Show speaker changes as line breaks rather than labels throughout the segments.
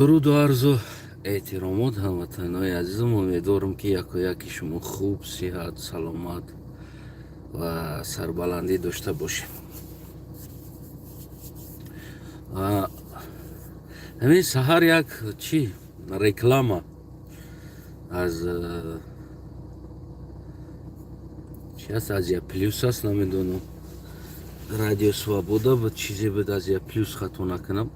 Дуруду арзу эҳтиромот, ҳамватанои азизам. Умедворам, ки якояки шумо хуб, сиҳат, саломат ва сарбаландӣ дошта бошед. Ҳамин саҳар як чӣ реклама аз чи аст, Азия Плюс аст, намедонам, Радио Свобода буд, чизе буд, Азия Плюс, хато накунам,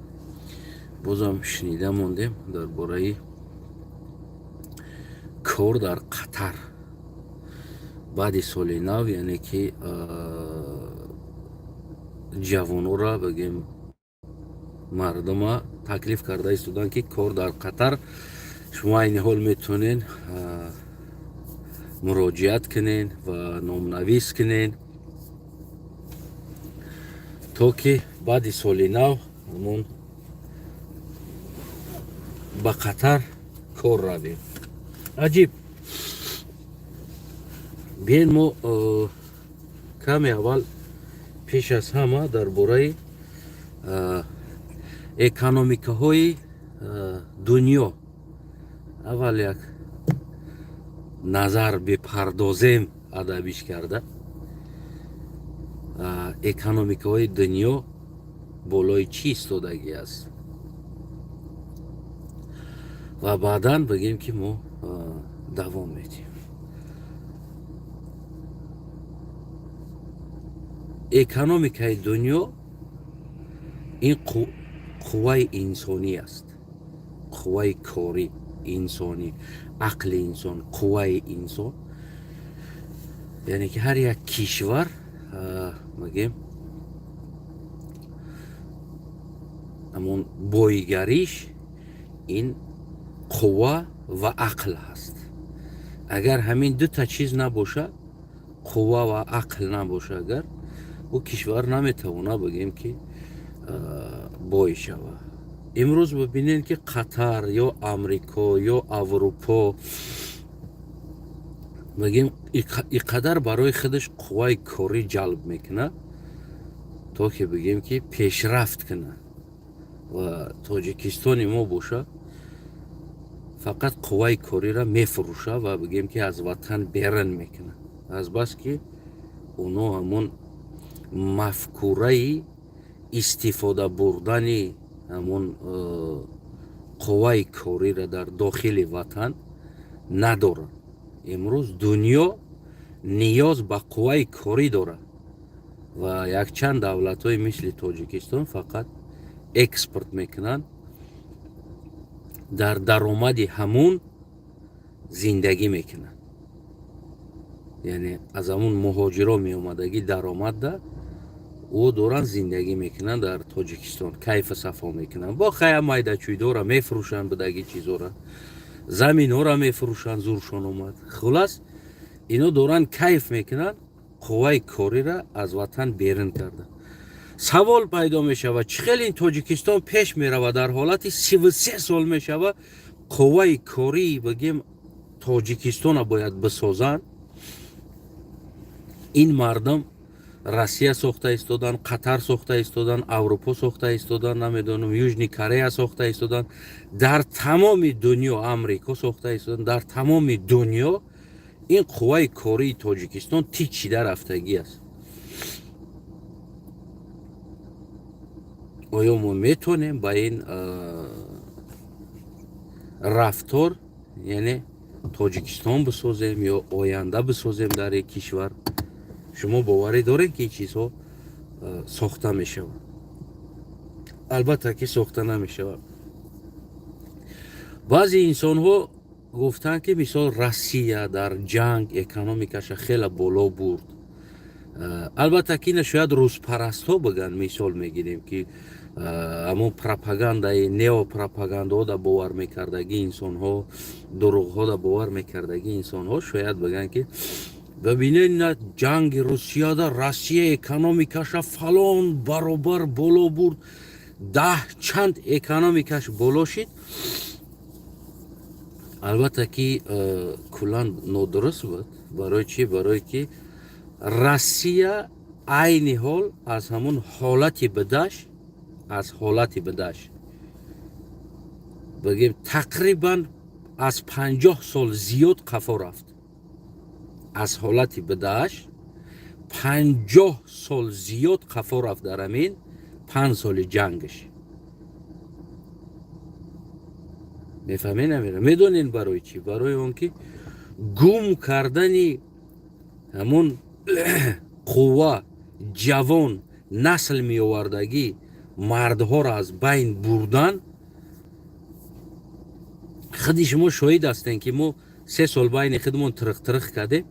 бозам шунида мондем дар бораи кор дар Қатар баъди соли нав, яъне ки ҷавонора, бигем, мардума таклиф карда истоданд, ки кор дар Қатар шумо айни ҳол метавонен муроҷиат кунен ва номнавис кунен, то ки баъди соли нав ҳамон ба Қатар кор равем. Аҷиб. Биен, мо каме аввал, пеш аз ҳама, дар бораи экономикаҳои дунё аввал як назар бипардозем. Адабиш карда, экономикаҳои дунё болои чӣ истодагӣ аст ва баъдан бигем, ки мо давом медиҳем. Экономикаи дунё ин қувваи инсонӣ аст, қувваи корӣ инсонӣ, ақли инсон, қувваи инсон. Яъне ки ҳар як кишвар, бигем, ҳамон боигариш ин қувва ва ақл ҳаст. Агар ҳамин дута чиз набошад, қувва ва ақл набошад, агар ӯ кишвар наметавонад, бигем, ки бой шавад. Имрӯз бибинед, ки Қатар ё Амрико ё Аврупо, бигем, иқадар барои худаш қувваи корӣ ҷалб мекунад, то ки, бигем, ки пешрафт кунад, ва Тоҷикистони мо бошад, фақат қувваи кориро мефурӯшад ва, бигем, ки аз ватан берун мекунад, азбаски оно ҳамон мафкураи истифода бурдани ҳамон қувваи кориро дар дохили ватан надоранд. Имрӯз дунё ниёз ба қувваи корӣ дорад ва якчанд давлатҳои мисли Тоҷикистон фақат экспорт мекунанд, дар даромади ҳамун зиндагӣ мекунанд, яъне аз ҳамун муҳоҷиро меомадагӣ даромадда ӯ доранд, зиндагӣ мекунанд, дар Тоҷикистон кайфу сафо мекунанд. Бо хая майдачӯйдора мефурӯшанд, будаги чизора, заминҳоро мефурӯшанд, зуршон омад. Хулас, ино доранд кайф мекунанд, қувваи кориро аз ватан берун карда. Савол пайдо мешавад: чӣ хел ин Тоҷикистон пеш меравад, дар ҳолати 33 сол мешавад, қувваи кории, бигем, Тоҷикистона бояд бисозанд? Ин мардум Россия сохта истодан, Қатар сохта истодан, Аврупо сохта истодан, намедонам, Южный Корея сохта истодан, дар тамоми дунё Амрико сохта истодан. Дар тамоми дунё ин қувваи кории Тоҷикистон тичида рафтагӣ аст. Оё мо метавонем ба ин рафтор, яъне Тоҷикистон бисозем ё оянда бисозем дар ин кишвар? Шумо боварӣ доред, ки ин чизҳо сохта мешавад? Албатта ки сохта намешавад. Баъзе инсонҳо гуфтанд, ки мисол Россия дар ҷанг экономикаша хеле боло бурд. Албатта ки ина шояд рӯзпарастҳо бигӯянд. Мисол мегирем, ки ҳамон пропагандаи неопропагандаҳо да бовар мекардагӣ инсонҳо, дурӯғҳо да бовар мекардагӣ инсонҳо шояд бигӯянд, ки бибинед, на ҷанги Русияда Россия экономикаша фалон баробар боло бурд, даҳ чанд экономикаш боло шид. Албатта ки куллан нодуруст буд. Барои чӣ? Барое ки Россия айни ҳол аз ҳамон ҳолати бидаш, аз ҳолати бидаш Бигем, тақрибан аз 50 сол зиёд қафо рафт. Аз ҳолати бидааш 50 сол зиёд қафо рафт дар ҳамин 5 соли ҷангаш. Мефаҳмед, намера? Медонед барои чӣ? Барои он ки гум кардани ҳамун қувва, ҷавон, насл меовардагӣ мардҳоро аз байн бурдан. Худи шумо шоҳид ҳастем, ки мо 3 сол байни худмон тириқ-тириқ кардем.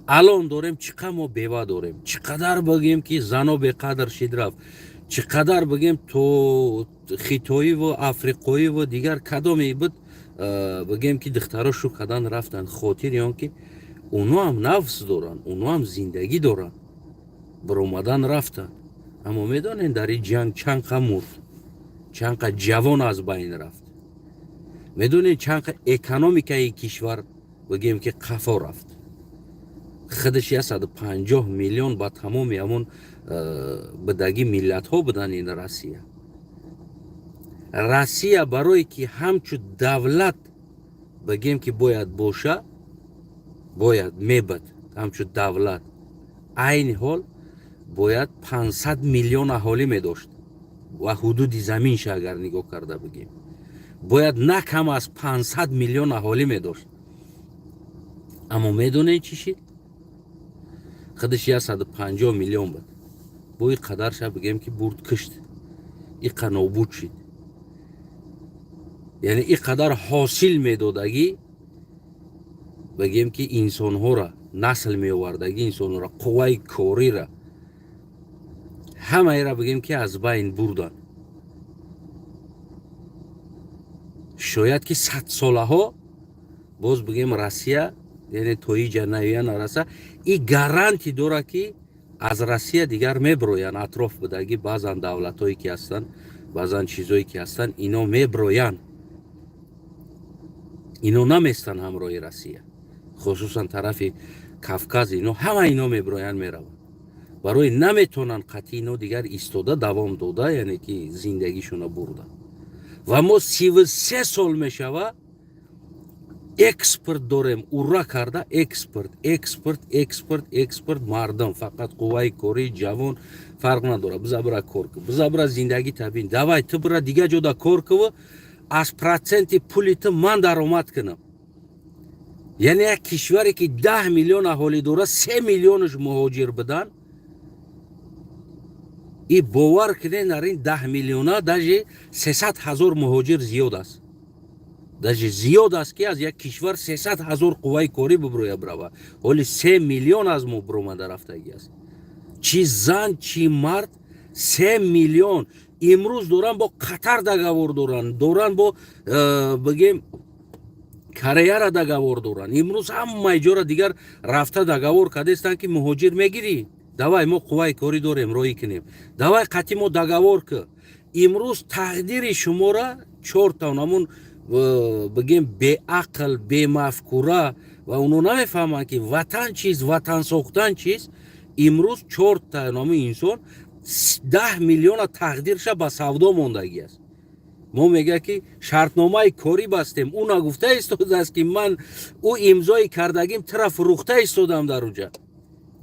Алон дорем, чӣ қадр мо бева дорем, чӣ қадар бигем, ки зано беқадр шид рафт, чӣ қадар бигем, то хитоиву африқоиву дигар кадоме буд, бигем, ки духтаро шу кардан рафтанд, хотири он ки оно ҳам нафс доранд, оно ҳам зиндагӣ доранд, баромадан рафтанд. Аммо медонед, дар ин ҷанг чанд қа мурд, чанд қа ҷавон аз байн рафт? Медонед, чанд қа экономикаи кишвар, бигем, ки қафо рафт? Худаш 150 миллион ба тамоми ҳамон бидагӣ миллатҳо будан. Ин Россия барое ки ҳамчун давлат, бигем, ки бояд боша, бояд мебад ҳамчун давлат, айни ҳол бояд 500 миллион аҳолӣ медошт ва ҳудуди заминша агар нигоҳ карда бигем, бояд на кам аз 500 миллион аҳолӣ медошт. Аммо медонед, чӣ шид? Худаш 150 миллион буд, бо и қадарша, бигем, ки бурд, кишт, иқа нобуд шид. Яъне и қадар ҳосил медодагӣ, бигем, ки инсонҳоро насл меовардагӣ, инсонҳоро, қувваи корира, ҳамаеро, бигем, ки аз байн бурданд. Шояд ки садсолаҳо боз, бигем, Россия, яъне то иҷа наёя нараса. И гарантӣ дорад, ки аз Россия дигар меброянд. Атроф будагӣ баъзан давлатҳое ки ҳастанд, баъзан чизое ки ҳастанд, ино меброянд, ино наместанд ҳамроҳи Россия, хусусан тарафи Кавказ. Ино ҳама ино меброянд, мераванд, барои наметонанд қатъи ино дигар истода давом дода, яъне ки зиндагишона бурда. Ва мо 33 сол мешава экспорт дорем, ура карда экспорт, экспорт, экспорт, экспорт. Мардум фақат қувваи кории ҷавон фарқ надорад, биза бира кор ку, биза бира зиндагӣ табин, давай ту бира дигар ҷода кор куву аз проценти пули ту ман даромад кунам. Яъне як кишваре ки 10 миллион аҳолӣ дорад, 3 миллионаш муҳоҷир будан. И бовар кунед, дар ин 10 миллиона даже 300 ҳазор муҳоҷир зиёд аст, даже зиёд аст, ки аз як кишвар 300 ҳазор қувваи корӣ биброя бирава. Ҳоли 3 миллион аз мо биромада рафтагӣ аст, чӣ зан, чӣ мард, 3 миллион. Имрӯз доран бо Қатар договор доранд, доран бо бигем, Кореяра договор доранд. Имрӯз ҳамаи ҷора дигар рафта договор кардестанд, ки муҳоҷир мегирӣ, давай, мо қувваи корӣ дорем, роҳӣ кунем, давай қатъи мо договор ки. Имрӯз тақдири шумора чорта ҳамун, бигем, беақл, бемафкура ва оно намефаҳманд, ки ватан чист, ватан сохтан чист. Имрӯз чорта номи инсон 10 миллиона тақдирша ба савдо мондагӣ аст. Мо мега, ки шартномаи корӣ бастем. Ӯ нагуфта истодааст, ки ман ӯ имзои кардагим тура фурӯхта истодам дар уҷа.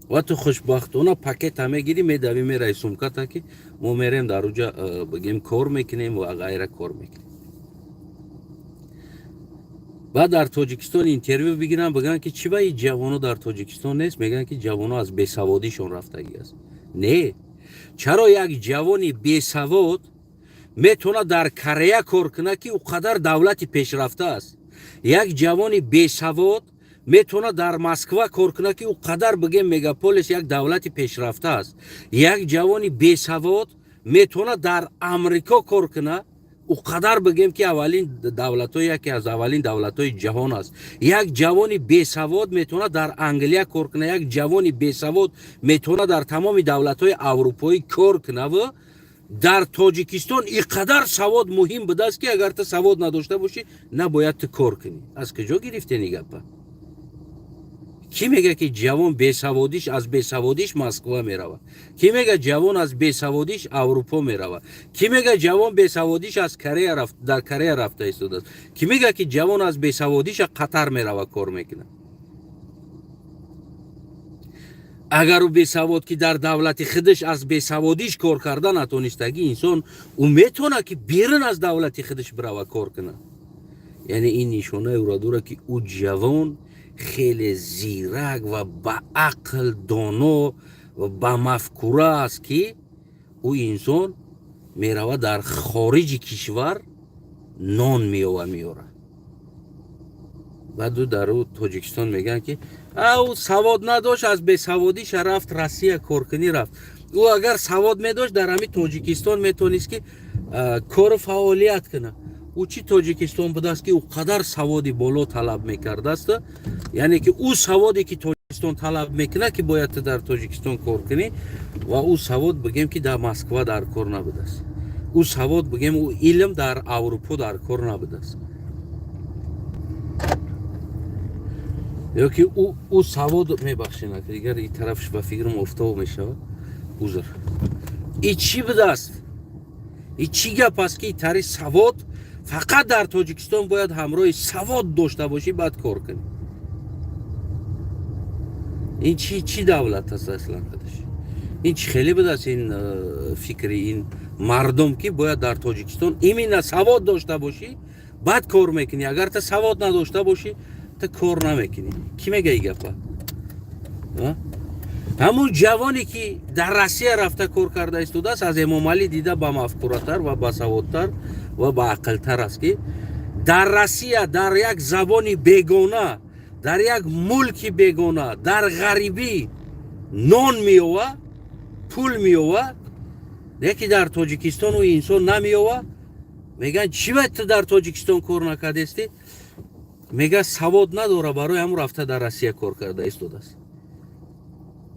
Ва ту хушбахтона пакета мегирӣ, медавӣ, мераи сумката, ки мо мерем дар уҷа, бигем, кор мекунем ва ғайра кор мекунем. Баъд дар Тоҷикистон интервю бигиранд, бигӯянд, ки чӣ ба и ҷавоно дар Тоҷикистон нест? Мегӯянд, ки ҷавоно аз бесаводишон рафтагӣ аст. Не, чаро як ҷавони бесавод метавонад дар Корея кор кунад, ки ӯ қадар давлати пешрафта аст? Як ҷавони бесавод метавонад дар Москва кор кунад, ки ӯ қадар, бигем, мегаполис, як давлати пешрафта аст? Як ҷавони бесавод метавонад дар Амрико кор кунад, ӯ қадар, бигем, ки аввалин давлатҳои, яке аз аввалин давлатҳои ҷаҳон аст? Як ҷавони бесавод метавонад дар Англия кор кунад, як ҷавони бесавод метавонад дар тамоми давлатҳои аврупоӣ кор кунад. Ва дар Тоҷикистон и қадар савод муҳим будааст, ки агар ту савод надошта бошӣ, набояд ту кор кунӣ. Аз куҷо гирифтени гапа? Кӣ мега, ки ҷавон бесаводиш, аз бесаводиш Москва мерава? Кӣ мега, ҷавон аз бесаводиш Аврупо мерава? Кӣ мега, ҷавон бесаводиш аз Корея рафт, дар Корея рафта истодааст? Кӣ мега, ки ҷавон аз бесаводиша Қатар мерава, кор мекунад? Агар ӯ бесавод, ки дар давлати худаш аз бесаводиш кор карда натонистагӣ инсон, ӯ метавонад, ки берун аз давлати худаш бирава, кор кунад. Яъне ин нишонаи ӯро дорад, ки ӯ ҷавон хеле зирак ва ба ақл, доно ва ба мафкура аст, ки ӯ инсон мерава, дар хориҷи кишвар нон меёва, меёра. Баъд ӯ дар ӯ Тоҷикистон мегӯянд, ки ӯ савод надошт, аз бесаводиша рафт Россия, коркунӣ рафт. Ӯ агар савод медошт, дар ҳамин Тоҷикистон метавонист, ки кору фаъолият кунад. Ӯ чӣ Тоҷикистон будааст, ки ӯ қадар саводи боло талаб мекардааст? Яъне ки ӯ саводе, ки Тоҷикистон талаб мекунад, ки бояд ту дар Тоҷикистон кор кунӣ, ва ӯ савод, бигем, ки дар Москва дар кор набудааст. Ӯ савод, бигем, ӯ илм дар Аврупо дар кор набудааст. Ё ки ӯ савод, мебахшед, дигар и тарафш ба фикрам офтоб мешавад, узр. И чӣ будааст? И чӣ гап аст, ки тари савод фақат дар Тоҷикистон бояд ҳамроҳи савод дошта бошӣ, баъд кор кунӣ? Ин чӣ давлат аст аслан худаш? Ин чӣ хеле будааст ин фикри ин мардум, ки бояд дар Тоҷикистон именно савод дошта бошӣ, баъд кор мекунӣ? Агар ту савод надошта бошӣ, ту кор намекунӣ. Кӣ мега и гапа? Ҳамун ҷавоне, ки дар Россия рафта кор карда истодааст, аз Эмомалӣ дида ба мафкуратар ва басаводтар ва баақлтар аст, ки дар Россия, дар як забони бегона, дар як мулки бегона, дар ғарибӣ нон меёва, пул меёва, леки дар Тоҷикистон ӯ инсон намеёва. Мегӯянд, чӣ бояд ту дар Тоҷикистон кор накардестӣ? Мега, савод надора, барои ҳамун рафта дар Россия кор карда истодааст.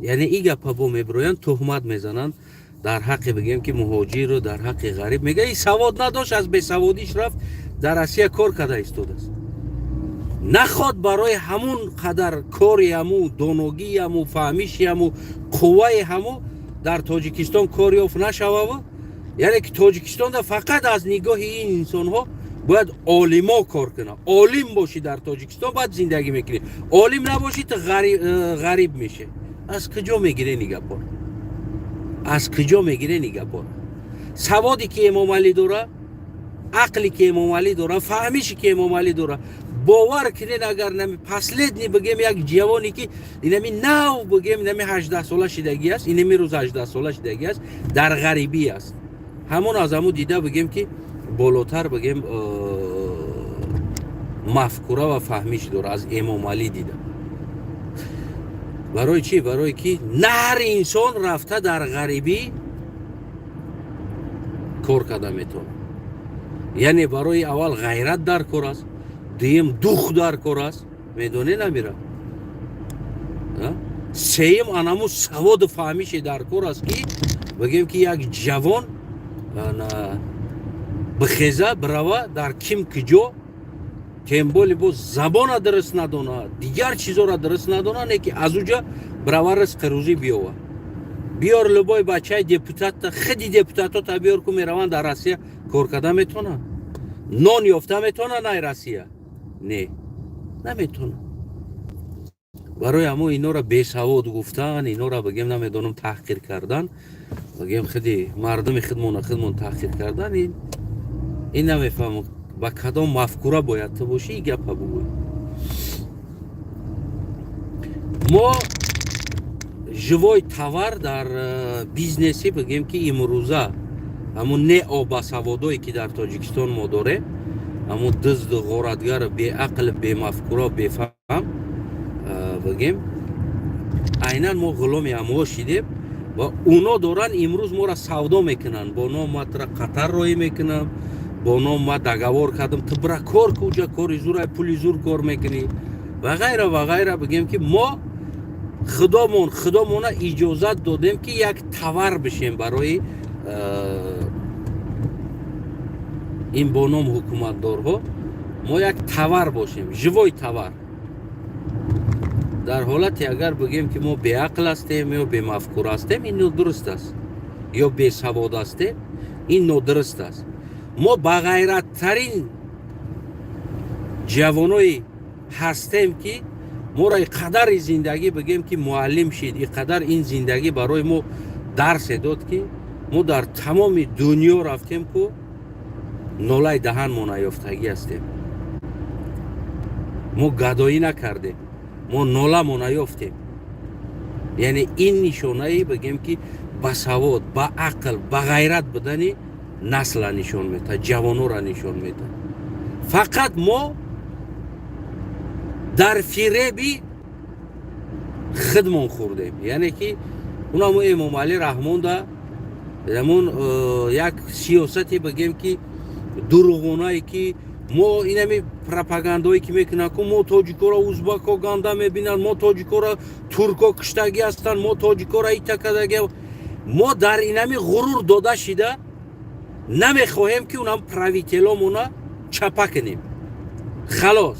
Яъне и гапа бо мебироянд, туҳмат мезананд дар ҳаққи, бигем, ки муҳоҷиру дар ҳаққи ғариб. Мега, и савод надошт, аз бесаводиш рафт дар Россия кор карда истодааст. Наход барои ҳамун қадар кори, ҳаму доногии, ҳаму фаҳмиши, ҳаму қувваи ҳаму дар Тоҷикистон кор ёфт нашававу. Яъне ки Тоҷикистонда фақат аз нигоҳи ин инсонҳо бояд олимо кор кунад. Олим бошӣ, дар Тоҷикистон баъд зиндагӣ мекунӣ, олим набошӣ, ту ғариб мешӣ. Аз куҷо мегирен и гапҳоро? Аз куҷо мегирен и гапҳоро? Саводе, ки Эмомалӣ дора, ақле, ки Эмомалӣ дора, фаҳмише, ки Эмомалӣ дора, бовар кунед, агар нами последний, бигем, як ҷавоне, ки инами нав, бигем, инами 18-сола шидагӣ аст, инами рӯз 18-сола шидагӣ аст, дар ғарибӣ аст, ҳамон аз ҳамун дида, бигем, ки болотар, бигем, мафкура ва фаҳмиш дора аз Эмомалӣ дида. Барои чӣ? Барое ки на ҳар инсон рафта дар ғарибӣ кор карда метавонад. Яъне барои аввал ғайрат дар кор аст, дуюм дух дар кор аст, медонӣ намира, сеюм анаму саводу фаҳмише дар кор аст, ки бигем, ки як ҷавон бихеза, бирава дар ким куҷо, тем более бо забона дуруст надона, дигар чизоро дуруст надона, не ки аз уҷа бирава, ризқи рӯзӣ биёва. Биёр любой бачаи депутата, хиди депутатота биёр ку, мераванд дар Россия кор карда метавонанд? Нон ёфта метавонанд ай Россия? Не, наметавонанд. Барои ҳамо инора бесавод гуфтан, инора, бигем, намедонам, таҳқир кардан, бигем, хиди мардуми хидмона хидмон таҳқир кардан, ин намефаҳмам, ба кадом мафкура бояд ту бошӣ, и гапа бугӯй. Мо живой товар дар бизнеси, бигем, ки имрӯза ҳамун необасаводое, ки дар Тоҷикистон мо дорем, ҳамун дизду ғоратгару беақл, бемафкура, бефаҳм, бигем, айнан мо ғуломи ҳамоҳо шидем ва уно доранд имрӯз моро савдо мекунанд. Бо ном ма тура Қатар роҳӣ мекунам, бо ном ма договор кардам, ту бира кор ку, уҷа кори зур, пули зур кор мекунӣ ва ғайра ва ғайра. Бигем, ки мо худомон худомона иҷозат додем, ки як товар бишем барои ин бо ном ҳукуматдорҳо. Мо як товар бошем, живой товар. Дар ҳолате агар бигӯем, ки мо беақл ҳастем ё бемафкур ҳастем, ин нодуруст аст, ё бесавод ҳастем, ин нодуруст аст. Мо бағайраттарин ҷавоное ҳастем, ки моро и қадари зиндагӣ, бигем, ки муаллим шид, и қадар ин зиндагӣ барои мо дарсе дод, ки мо дар тамоми дунё рафтем, ку нолаи даҳан мо наёфтагӣ ҳастем. Мо гадоӣ накардем, мо нола мо наёфтем. Яъне ин нишонаи, бигем, ки басавод, баақл, бағайрат будани насла нишон медиҳад, ҷавонора нишон медиҳад. Фақат мо дар фиреби худмон хӯрдем, яъне ки унамо Эмомалӣ Раҳмонда ҳамун як сиёсате, бигем, ки дуруғонае, ки мо инами пропагандое, ки мекунанд, ку мо тоҷикоро узбако ганда мебинанд, мо тоҷикоро турко куштагӣ ҳастанд, мо тоҷикоро ита кардагӣ. Мо дар инами ғурур дода шида намехоҳем, ки унам правителомона чапа кунем. Халос.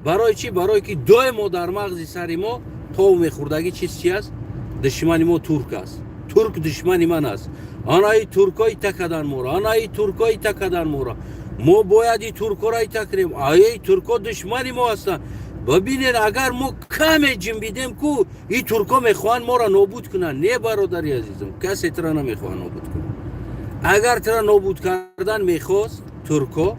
Барои чӣ? Барое ки доимо дар мағзи сари мо тов мехӯрдагӣ чиз чи аст? Душмани мо турк аст, турк душмани ман аст, анаи турко ита кадан моро, анаи турко ита кадан моро, мо бояд и туркоро ита кунем, аи турко душмани мо ҳастанд. Бибинед, агар мо каме ҷимбидем ку, и турко мехоҳанд моро нобуд кунанд. Не, бародари азизам, касе тура намехоҳанд нобуд кунанд. Агар тура нобуд кардан мехост турко,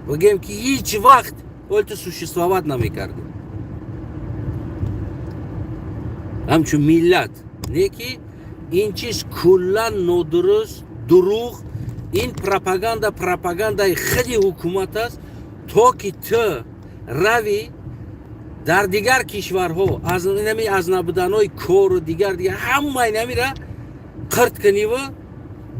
бигем, ки ҳеҷ вақт оли ту существовать намекардӣ ҳамчун миллат. Не ки ин чиз куллан нодуруст, дурӯғ. Ин пропаганда пропагандаи худи ҳукумат аст, то ки ту равӣ дар дигар кишварҳо аз инами аз набуданҳои кору дигар дигар ҳама инамира қирт куниву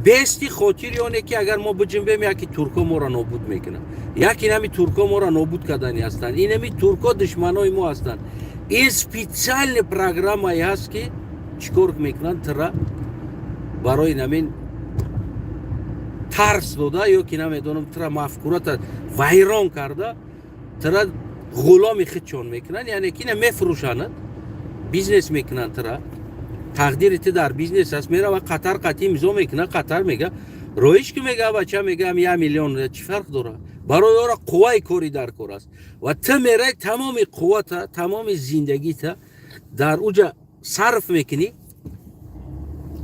бести хотири оне, ки агар мо биҷунбем, яки турко моро нобуд мекунад, як инами турко моро нобуд кардани ҳастанд, инами турко душманои мо ҳастанд. Ин специальный программае ҳаст, ки чӣ кор мекунанд? Тира барои намин тарс дода ё ки намедонам, тира мафкурата вайрон карда, тира ғуломи худшон мекунанд. Яъне ки ина мефурӯшанад, бизнес мекунанд тира. Тақдири ту дар бизнес аст. Мерава Қатар, қатъи имзо мекунад. Қатар мега: «Роиш ки», мега, бача, мега, 1 миллион чӣ фарқ дорад? Барои ора қувваи кори дар кор аст. Ва ту мерай, тамоми қуввата, тамоми зиндагита дар уҷа сарф мекунӣ,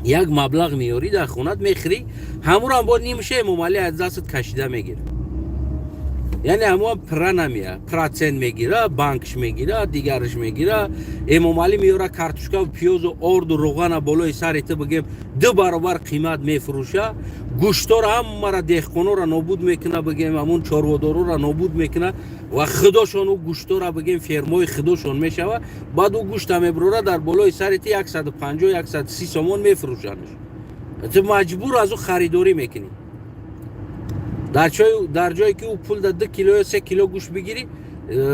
як маблағ меёрӣ, дар хонат мехӯрӣ, ҳамурам бо нимша Эмомалӣ аз дастат кашида мегирад. Яъне ҳамон пра намея, процент мегира, банкш мегира, дигараш мегира. Эмомалӣ меёра, картошкаву пиёзу орду руғана болои сари ту, бигем, ду баробар қимат мефурӯша. Гӯштора ҳамара, деҳқонора нобуд мекуна, бигем, ҳамун чорводорора нобуд мекуна ва худошон ӯ гӯштора, бигем, фермои худошон мешава. Баъд ӯ гӯшта мебурора, дар болои сари ту 150, 130 сомон мефурӯшанш. Ту маҷбур аз ӯ харидорӣ мекунӣ. Дар ҷое ки ӯ пул да 2 кило ё 3 кило гӯшт бигирӣ,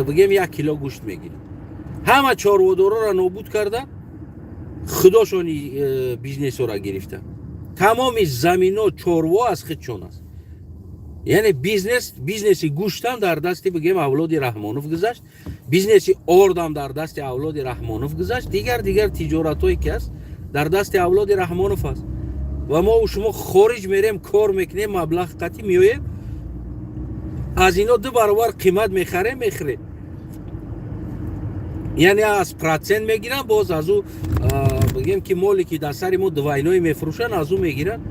бигем, 1 кило гӯшт мегирӣ. Ҳама чорводорора нобуд карда, худошони бизнесора гирифта, тамоми замино, чорво аз худшон аст. Яъне бизнес, бизнеси гӯштам дар дасти, бигем, авлоди Раҳмонов гузашт, бизнеси ордам дар дасти авлоди Раҳмонов гузашт, дигар дигар тиҷоратҳое ки аст, дар дасти авлоди Раҳмонов аст. Ва мо шумо хориҷ мерем, кор мекунем, маблағ қатӣ меоем, аз ино ду баробар қимат мехарем, мехӯрем. Яъне аз процент мегиранд, боз аз ӯ, бигем, ки моле ки дар сари мо двойной мефурӯшанд, аз ӯ мегиранд,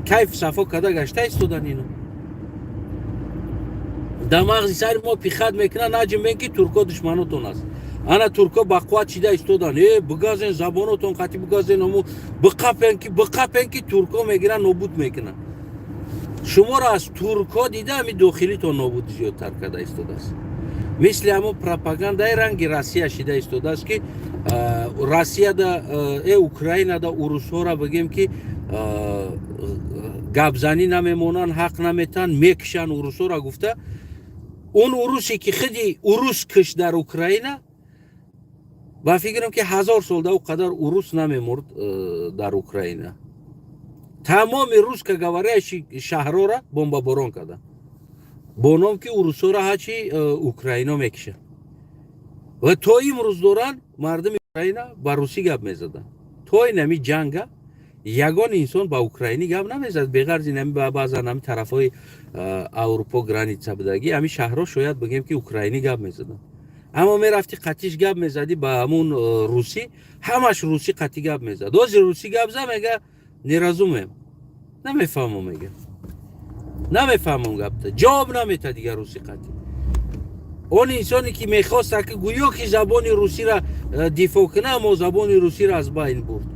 кайф сафо карда гашта истодан. Ино дар мағзи сари мо пихать мекунанд: наҷимбен, ки турко душманотон аст, ана турко бақувват шида истодан, э бугазен, забонотон қатӣ бугазен, аму биқапен, ки биқапен, ки турко мегиранд, нобуд мекунанд шуморо. Аз турко дида ҳами дохилитон нобуд зиёдтар карда истодааст. Мисли ҳамон пропагандаи ранги Россия шида истодааст, ки Россияда, Украинада урусҳоро, бигем, ки гапзанӣ намемонанд, ҳақ наметаҳанд, мекушанд урусҳоро гуфта. Он урусе ки худи урус киш дар Украина, ба фикрам, ки 1000 сол да ӯ қадар урус намемурд дар Украина. Тамоми русскоговорящий шаҳрора бомбаборон карданд бо ном, ки урусҳоро ҳачи украино мекишад. Ва то имрӯз доранд мардуми Украина ба русӣ гап мезаданд. То инами ҷанга ягон инсон ба украинӣ гап намезад, беғарз инами баъзан ҳами тарафҳои Аврупо граница будагӣ, ҳами шаҳрҳо, шояд бигем, ки украинӣ гап мезаданд. Аммо мерафти, қатиш гап мезадӣ ба ҳамун русӣ, ҳамаш русӣ қатӣ гап мезад. Ҳозир русӣ гап за, мега: «Не разумеем», намефаҳмам мега, намефаҳмам гапта, ҷавоб намета дигар русӣ қатӣ. Он инсоне ки мехост, ки гӯё ки забони русиро дифоъ кунад, аммо забони русиро аз байн бурд.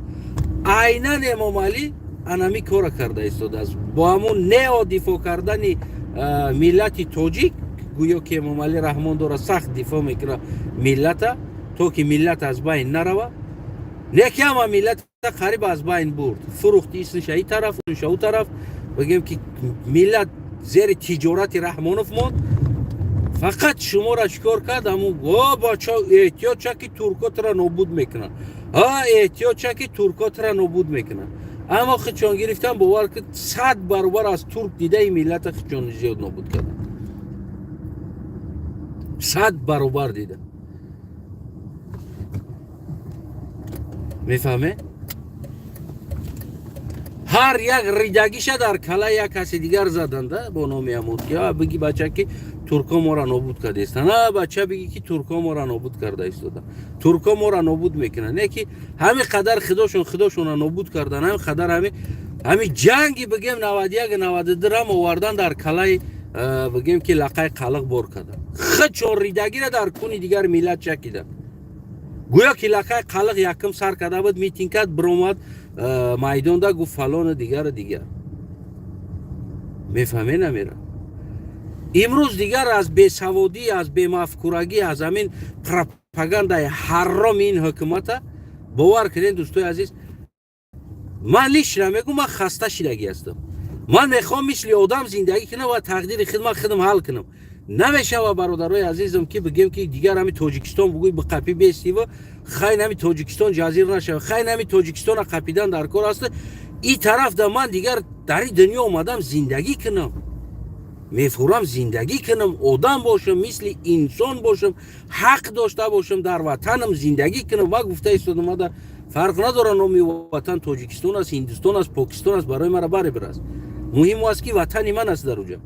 Айнан Эмомалӣ анами кора карда истодааст бо ҳамун нео дифоъ кардани миллати тоҷик. Гӯё ки Эмомалӣ Раҳмон дора сахт дифоъ мекунад миллата, то ки миллат аз байн нарава. Не ки ҳама миллата қариб аз байн бурд, фурӯхти исниша и тараф, уша ӯ тараф. Бигем, ки миллат зери тиҷорати Раҳмонов монд. Фақат шуморо чикор кард? Ҳамун: «О бача, эҳтиёт ша, ки турко тура нобуд мекунанд, а эҳтиёт ша, ки турко тура нобуд мекунанд». Аммо худшон гирифтан, бовар ки, 100 баробар аз турк дидаи миллата худшон зиёд нобуд карданд, 100 баробар дида. Мефаҳме? Ҳар як ридагиша дар калаи як каси дигар заданда бо номи ҳамуд, ки биги, бача, ки турко моро нобуд карда истанд, а бача, биги, ки турко моро нобуд карда истода, турко моро нобуд мекунанд. Не ки ҳами қадар худошон худошонро нобуд кардан, ҳами қадар ҳами ҷанги, бигем, 91, 92 рам овардан, дар калаи, бигем, ки лақаи қалиқ бор кардан, худшон ридагиро дар куни дигар миллат чакидан. Гӯё ки лақаи қалиқ якум сар карда буд, митинг кард, биромад майдонда, гуфт фалону дигару дигар. Мефаҳме? Намера. Имрӯз дигар аз бесаводӣ, аз бемафкурагӣ, аз ҳамин пропагандаи ҳарроми ин ҳукумата, бовар кунед, дӯстои азиз, ман лично мегӯм, ман хаста шидагӣ ҳастам. Ман мехоҳам мисли одам зиндагӣ кунам ва тақдири худ ман худам ҳал кунам. Намешава, бародарои азизам, ки бигем, ки дигар ҳами Тоҷикистон бугӯй биқапӣ бестива, хайн ҳами Тоҷикистон ҷазир нашава, хайн ҳами Тоҷикистона қапидан дар кор аст. И тараф да ман дигар дар ин дунё омадам зиндагӣ кунам, мефурам зиндагӣ кунам, одам бошам, мисли инсон бошам, ҳақ дошта бошам, дар ватанам зиндагӣ кунам. Ма гуфта истодам, мада фарқ надора номи ватан Тоҷикистон аст, Ҳиндустон аст, Покистон аст, барои мара барибир аст. Муҳиму аст, ки ватани ман аст дар уҷа.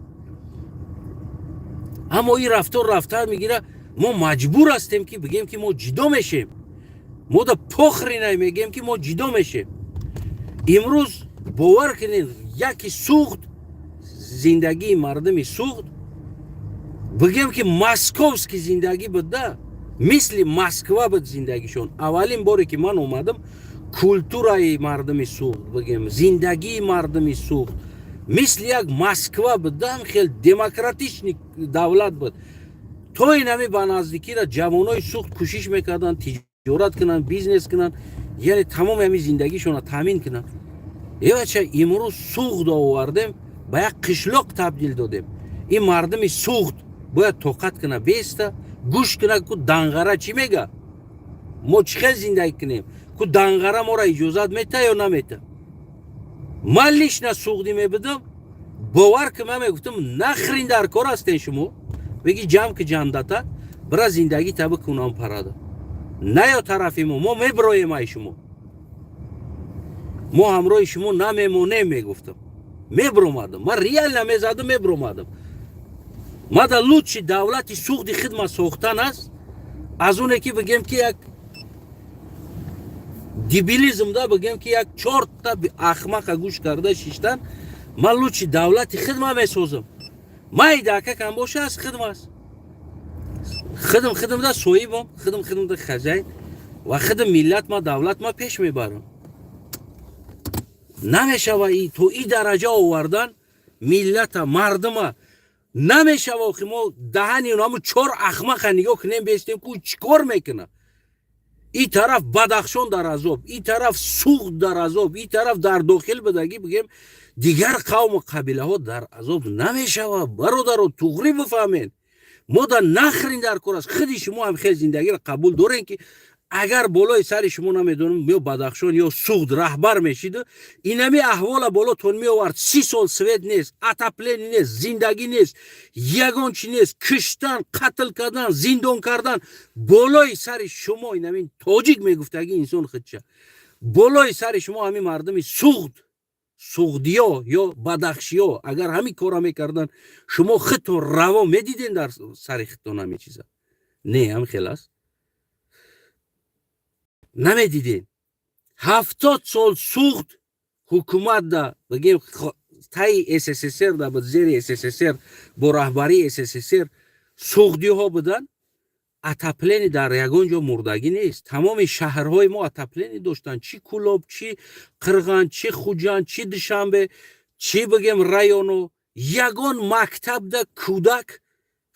Аммо ин рафтор рафтар мегира, мо маҷбур ҳастем, ки бигем, ки мо ҷидо мешем. Мо да похрен, мегем, ки мо ҷидо мешем. Имрӯз, бовар кунед, яки Суғд, зиндагии мардуми Суғд, бигем, ки московский зиндагӣ буда, мисли Москва буд зиндагишон. Аввалин боре ки ман омадам, культураи мардуми Суғд, бигем, зиндагии мардуми Суғд мисли як Москва буд, хел демократичный давлат буд. То инами ба наздикира ҷавонои Суғд кӯшиш мекарданд тиҷорат кунанд, бизнес кунанд, яъне тамоми ҳами зиндагишонро таъмин кунанд. Эвача, имрӯз Суғд овардем, ба як қишлоқ табдил додем. Ин мардуми Суғд бояд тоқат кунад, беста гӯш кунад, ку данғара чӣ мега, мо чӣ хел зиндагӣ кунем, ку данғара моро иҷозат мета ё намета. Ман лично суғдӣ мебудам, бовар ки, ман мегуфтам: «Нахрен дар кор ҳастен шумо, беги ҷамъ ки ҷандата, бира зиндагӣ та бикунам, парада наё тарафи мо, мо мебироем ай шумо, мо ҳамроҳи шумо намемонем», мегуфтам, мебиромадам. Ман реально мезадам, мебиромадам. Мада лучше давлати Суғди хидмат сохтан аст, аз оне ки, бигем, ки як дебилизм да, бигем, ки як чорта ахмақа гӯш карда шиштан. Ман лучше давлати хидма месозам. Майда кам боша, аз хидм аст. Хидм хидмда соҳибам, хидм хидмда хазайн ва хидм миллат ма, давлат ма пеш мебарам. Намешава то и дараҷа овардан миллата, мардума. Намешава. Охи, мо даҳани ҳамун чор ахмақа нигоҳ кунем, бестем, ку чӣ кор мекуна. И тараф Бадахшон дар азоб, и тараф Суғд дар азоб, и тараф дар дохил будагӣ, бигем, дигар қавму қабилаҳо дар азоб. Намешава, бародаро, туғрӣ бифаҳмед. Мо да нахрен дар кор аст. Худи шумо ҳам хел зиндагиро қабул дорем, ки Агар болои сари шумо, намедонам, ё Бадахшон ё Суғд раҳбар мешиду инами аҳвола болотон меовард, 30 сол свет нест, отопление нест, зиндагӣ нест, ягон чи нест, киштан, қатл кардан, зиндон кардан болои сари шумо, инамин тоҷик мегуфтагӣ инсон худша болои сари шумо, ҳамин мардуми Суғд, суғдиё ё бадахшиё агар ҳамин кора мекарданд, шумо худтон раво медиден дар сари худтон ҳамин чиза? Не, ҳам хел аст, намедидем. 70 сол Суғд ҳукумат да, бигем, таи СССР да буд, зери СССР, бо раҳбарии СССР суғдиҳо буданд. Отопление дар ягон ҷо мурдагӣ нест. Тамоми шаҳрҳои мо отопление доштанд, чӣ Кӯлоб, чӣ Қирған, чӣ Хуҷанд, чӣ Душанбе, чӣ бигем районо. Ягон мактабда кӯдак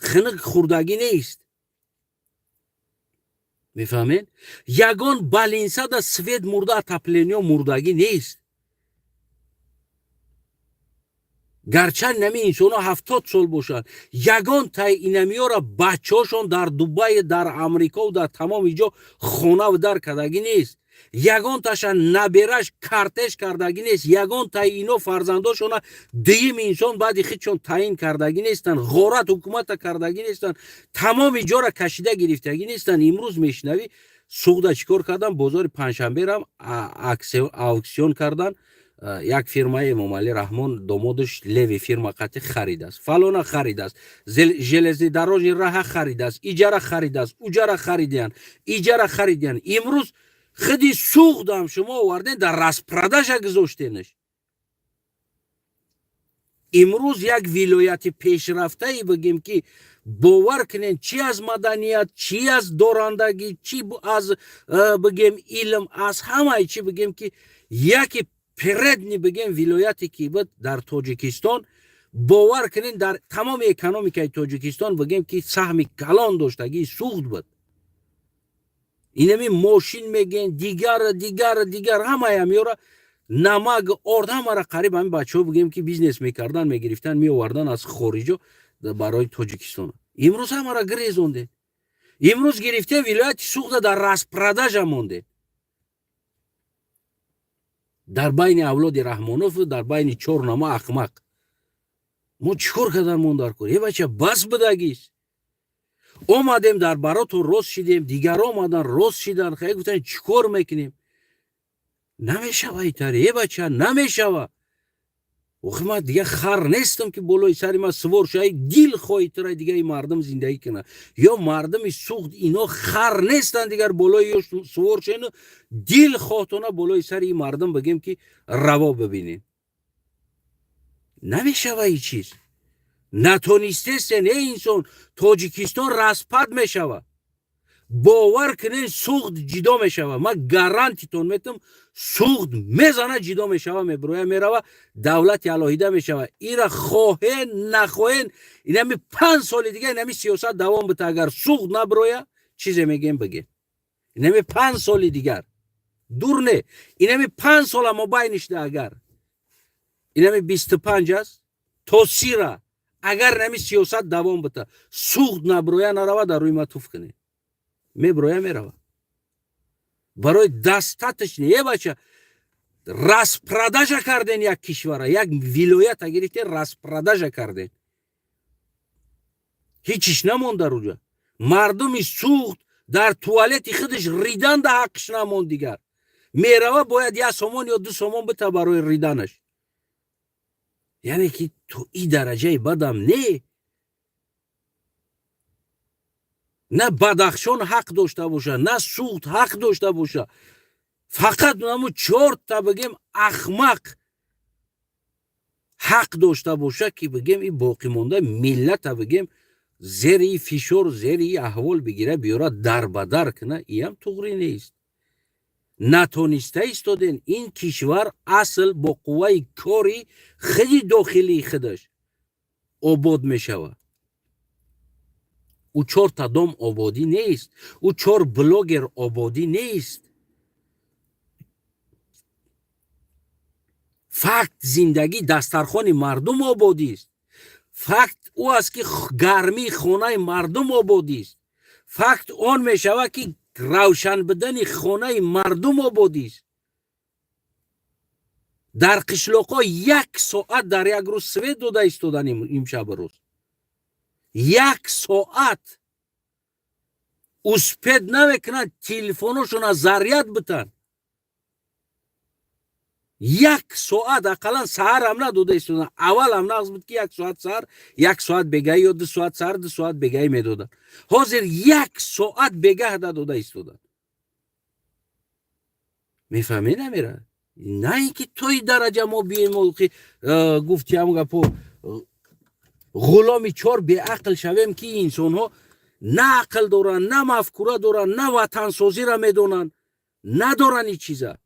хиниқ хӯрдагӣ нест, мефаҳмед? Ягон больница да свет мурда, отопление мурдагӣ нест. Гарчанд инами инсонҳо 70 сол бошанд, ягон тай инамиёра бачаҳошон дар Дубай, дар Амрикову дар тамоми ҷо хонаву дар кардагӣ нест. Ягонташа набераш кортеж кардагӣ нест. Ягон тай ино фарзандошона дуюм инсон баъди худшон таъин кардагӣ нестанд, ғорат ҳукумата кардагӣ нестанд, тамоми ҷора кашида гирифтагӣ нестанд. Имрӯз мешунавӣ, Суғда чӣ кор кардан? Бозори Панҷшанберам аукцион кардан. Як фирмаи Эмомалӣ Раҳмон, домодаш леви фирма қати харидааст, фалона харидааст, железнодорожный раҳа харидааст, иҷара харидааст, уҷара харидиянд, иҷара харидиянд. Имрӯз худи Суғдам шумо оварден, дар распродажа гузоштенаш. Имрӯз як вилояти пешрафтае, бигем, ки бовар кунен, чӣ аз маданият, чӣ аз дорандагӣ, чӣ аз, бигем, илм, аз ҳамаи чӣ, бигем, ки яке передний, бигем, вилояте ки буд дар Тоҷикистон, бовар кунен, дар тамоми экономикаи Тоҷикистон, бигем, ки саҳми калон доштагии Суғд буд. Инами мошин меген, дигар, дигар, дигар, ҳамаям ёра, намак, орд, ҳамара қариб ҳамин бачаҳо, бигем, ки бизнес мекардан, мегирифтан, меовардан аз хориҷо барои Тоҷикистон. Имрӯз ҳамара гирезондем. Имрӯз гирифтем, вилояти Суғда дар распродажа мондем, дар байни авлоди Раҳмонов, дар байни чор нама ахмақ. Мо чӣ кор кардан мон дар кор? Е бача, бас будагист. Омадем, дар баротон рост шидем, дигар омадан, рост шидан. Хай, гуфтан, чӣ кор мекунем? Намешава итари, е бача, намешава. Охи, ман дига хар нестам, ки болои сари ман сувор шавай, дил хоҳи тура дига и мардум зиндагӣ кунад. Ё мардуми Суғд, ино хар нестанд, дигар болои ё сувор шавену дил хоҳтона болои сари и мардум, бигем, ки раво бибинем. Намешава и чиз. Натонистестен, э инсон, Тоҷикистон распад мешава. Бовар кунен, Суғд ҷидо мешава. Ман гарантитон метам, Суғд мезана, ҷидо мешава, меброя, мерава, давлати алоҳида мешава. Ира хоҳен, нахоҳен, инами 5 соли дига инами сиёсат давом бита, агар Суғд наброя, чизе мегем, бигем. Инами 5 соли дигар дур не, инами 5 сола мобайнишда, агар инами 25 аст то 30-ра, агар инами сиёсат давом бита, Суғд наброя, нарава, дар рӯи ма туф кунед. Меброя, мерава. Барои достаточно, е бача, распродажа карден як кишвара, як вилоята гирифтен, распродажа карден, ҳичиш намонд дар уҷа. Мардуми Суғд дар туалети худаш ридан да ҳаққиш намонд. Дигар мерава, бояд 1 сомон ё 2 сомон бита барои риданаш. Яъне ки то и дараҷаи бадам не. На Бадахшон ҳақ дошта боша, на Суғд ҳақ дошта боша, фақат наму чорта, бигем, ахмақ ҳақ дошта боша, ки, бигем, и боқимонда миллата, бигем, зери фишор, зери аҳвол бигира, биёра, дарбадар куна. Иам туғрӣ нест. Натониста истоден. Ин кишвар асл бо қувваи кори худи дохилии худаш обод мешавад. Ӯ чорта дом ободӣ нест, ӯ чор блогер ободӣ нест. Факт зиндагӣ, дастархони мардум ободист. Факт ӯ аст, ки гармии хонаи мардум ободист. Факт он мешавад, ки Равшан будани хонаи мардум ободист. Дар қишлоқҳо як соат дар як рӯз свет дода истодан, имшабу рӯз як соат успеть намекунанд телефоношона заряд битан. Як соат ақаллан саҳарам надода истодан. Аввалам нағз буд, ки як соат саҳар, як соат бегаҳӣ ё 2 соат саҳар, 2 соат бегаҳӣ медоданд. Ҳозир як соат бегаҳ дадода истоданд. Мефаҳмед, намера? На ин ки тои дараҷа мо бием, гуфти ҳам гапо, ғуломи чор беақл шавем, ки инсонҳо на ақл доранд, на мафкура доранд, на ватансозиро медонанд, надоранд ин чиза.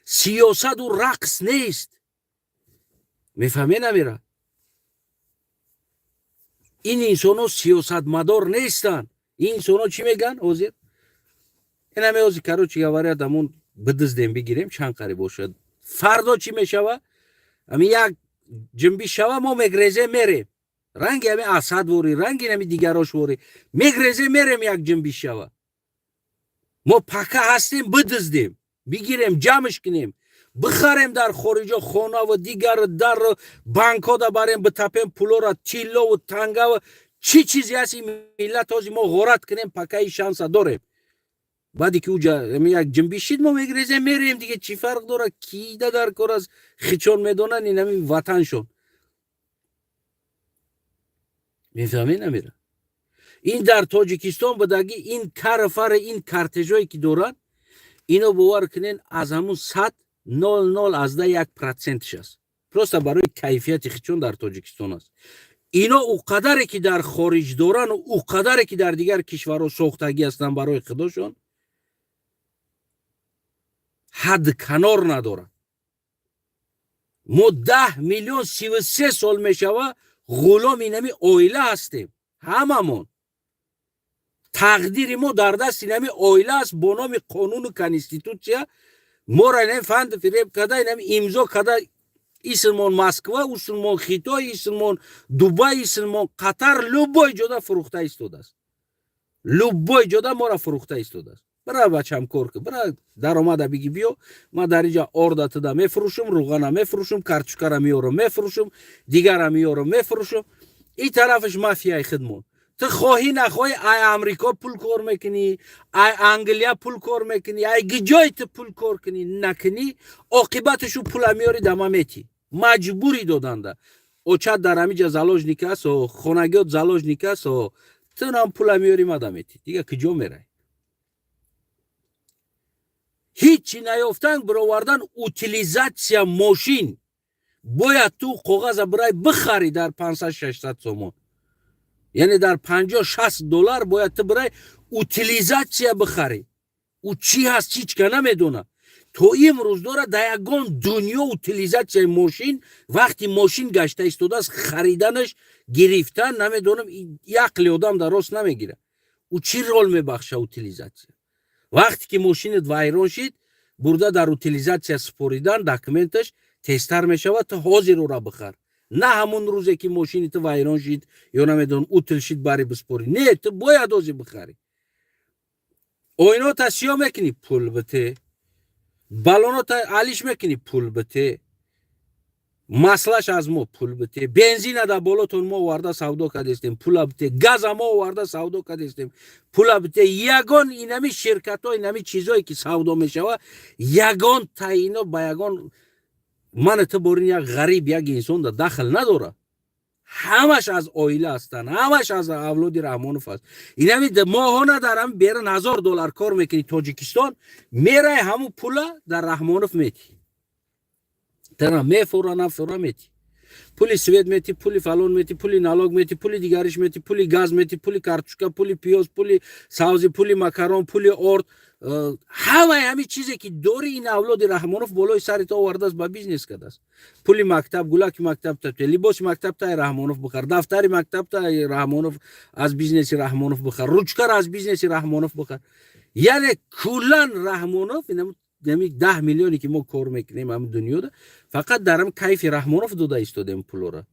Сиёсату рақс нест. Мефаҳме, намера? Ин инсонҳо сиёсатмадор нестанд. Ин инсонҳо чӣ мегӯянд ҳозир? Инаме ҳозир, короче говоря, дамон бидиздем, бигирем, чанд қариб бошад. Фардо чӣ мешава? Ами як ҷунбиш шава, мо мегрезем, мерем. Ранги ами Асад ворӣ, ранги ами дигарош ворӣ, мегрезем, мерем. Як ҷунбиш шава, мо пака ҳастем, бидиздем, бигирем, ҷамъш кунем, бихарем дар хориҷо хонаву дигар, дар банкҳо да барем, битапем пулора, тиллову тангаву чӣ чизе ҳаст. Ин миллат ҳозир мо ғорат кунем, пакаи шанса дорем. Баъде ки уҷа як ҷунбиш шид, мо мегрезем, мерем. Диге чӣ фарқ дорад? Кида дар кор аст? Хичон медонанд, инами ватаншон. Мефаҳмед, намера? Ин дар Тоҷикистон будагӣ, ин кара-фара, ин кортежое ки доранд ино, бовар кунен, аз ҳамун 100 0,01%-ш аст. Просто барои кайфияти хичон дар Тоҷикистон аст. Ино ӯ қадаре ки дар хориҷ доранд, ӯ қадаре ки дар дигар кишварҳо сохтагӣ ҳастанд, барои худошон ҳад канор надорад. Мо 10 миллион 33 сол мешава, ғуломи инами оила ҳастем ҳамамон. Тақдири мо дар дасти инами оила аст. Бо номи қонуну конститутсия моро инами фанду фиреб карда, инами имзо карда, исмон Москва, усмон Хитой, исмон Дубай, исмон Қатар, любой ҷода фурӯхта истодааст. Любой ҷода моро фурӯхта истодааст. Бира, бачам, кор ку, бира, даромада биги, биё, ман дар инҷа орда туда мефурӯшум, руғана мефурӯшум, картошкара меёрам, мефурӯшум, дигара меёрам, мефурӯшум. И тарафаш мафияи хидмон. Ту хоҳӣ нахоҳӣ, ай Амрико пул кор мекунӣ, ай Англия пул кор мекунӣ, ай гиҷои ту пул кор кунӣ накунӣ, оқибаташу пула меёри, дама метӣ, маҷбурӣ доданда. Очат дар ҳамиҷа заложник аст, хонагиёт заложник аст, тунам пула меёри, мада метӣ. Дига куҷо мерай? Ҳичи наёфтан, бировардан утилизация мошин. Бояд ту коғаза бирай бихарӣ дар 500-600 сомон, яъне дар 50-60 доллар бояд ту бирай утилизация бихарӣ. Ӯ чӣ ҳаст, ҳичка намедона. То имрӯз дора дар ягон дунё утилизатсияи мошин, вақти мошин гашта истодааст, хариданаш, гирифтан, намедонам, ақли одам дар рост намегирад. Ӯ чӣ рол мебахша утилизатсия? Вақте ки мошинат вайрон шид, бурда дар утилизатсия супоридан, документаш тезтар мешавад. Ту ҳозир ӯра бихар, на ҳамон рӯзе ки мошини ту вайрон шид ё намедонам, утил шид, бари биспорӣ. Не, ту бояд ҳозир бихарӣ. Оинота сиё мекунӣ, пул бите. Балонота алиш мекунӣ, пул бите. Маслаш аз мо, пул бите. Бензина дар болотон мо оварда савдо кардестем, пула бите. Газа мо оварда савдо кардестем, пула бите. Ягон инами ширкатҳо, инами чизое ки савдо мешава, ягон таино ба ягон мана ту борин як ғариб, як инсон да дахл надорад. Ҳамаш аз оила ҳастанд, ҳамаш аз авлоди Раҳмонов аст. Инами моҳона дар ҳами берун 1000 доллар кор мекунӣ, Тоҷикистон мерай, ҳамун пула дар Раҳмонов метӣ. Тана мефура, нафура, метӣ. Пули свет метӣ, пули фалон метӣ, пули налог метӣ, пули дигариш метӣ, пули газ метӣ, пули картошка, пули пиёз, пули савзи, пули макарон, пули орд, ҳамаи ҳамин чизе ки дори, ин авлоди Раҳмонов болои сари то овардааст, ба бизнес кардааст. Пули мактаб, гулаки мактаб, либоси мактаб тай Раҳмонов бихар, дафтари мактаб тай Раҳмонов, аз бизнеси Раҳмонов бихар, ручкара аз бизнеси Раҳмонов бихар. Яъне куллан Раҳмонов, ами 10 миллионе ки мо кор мекунем ҳами дунёда, фақат дар ҳам кайфи Раҳмонов дода истодем пулора.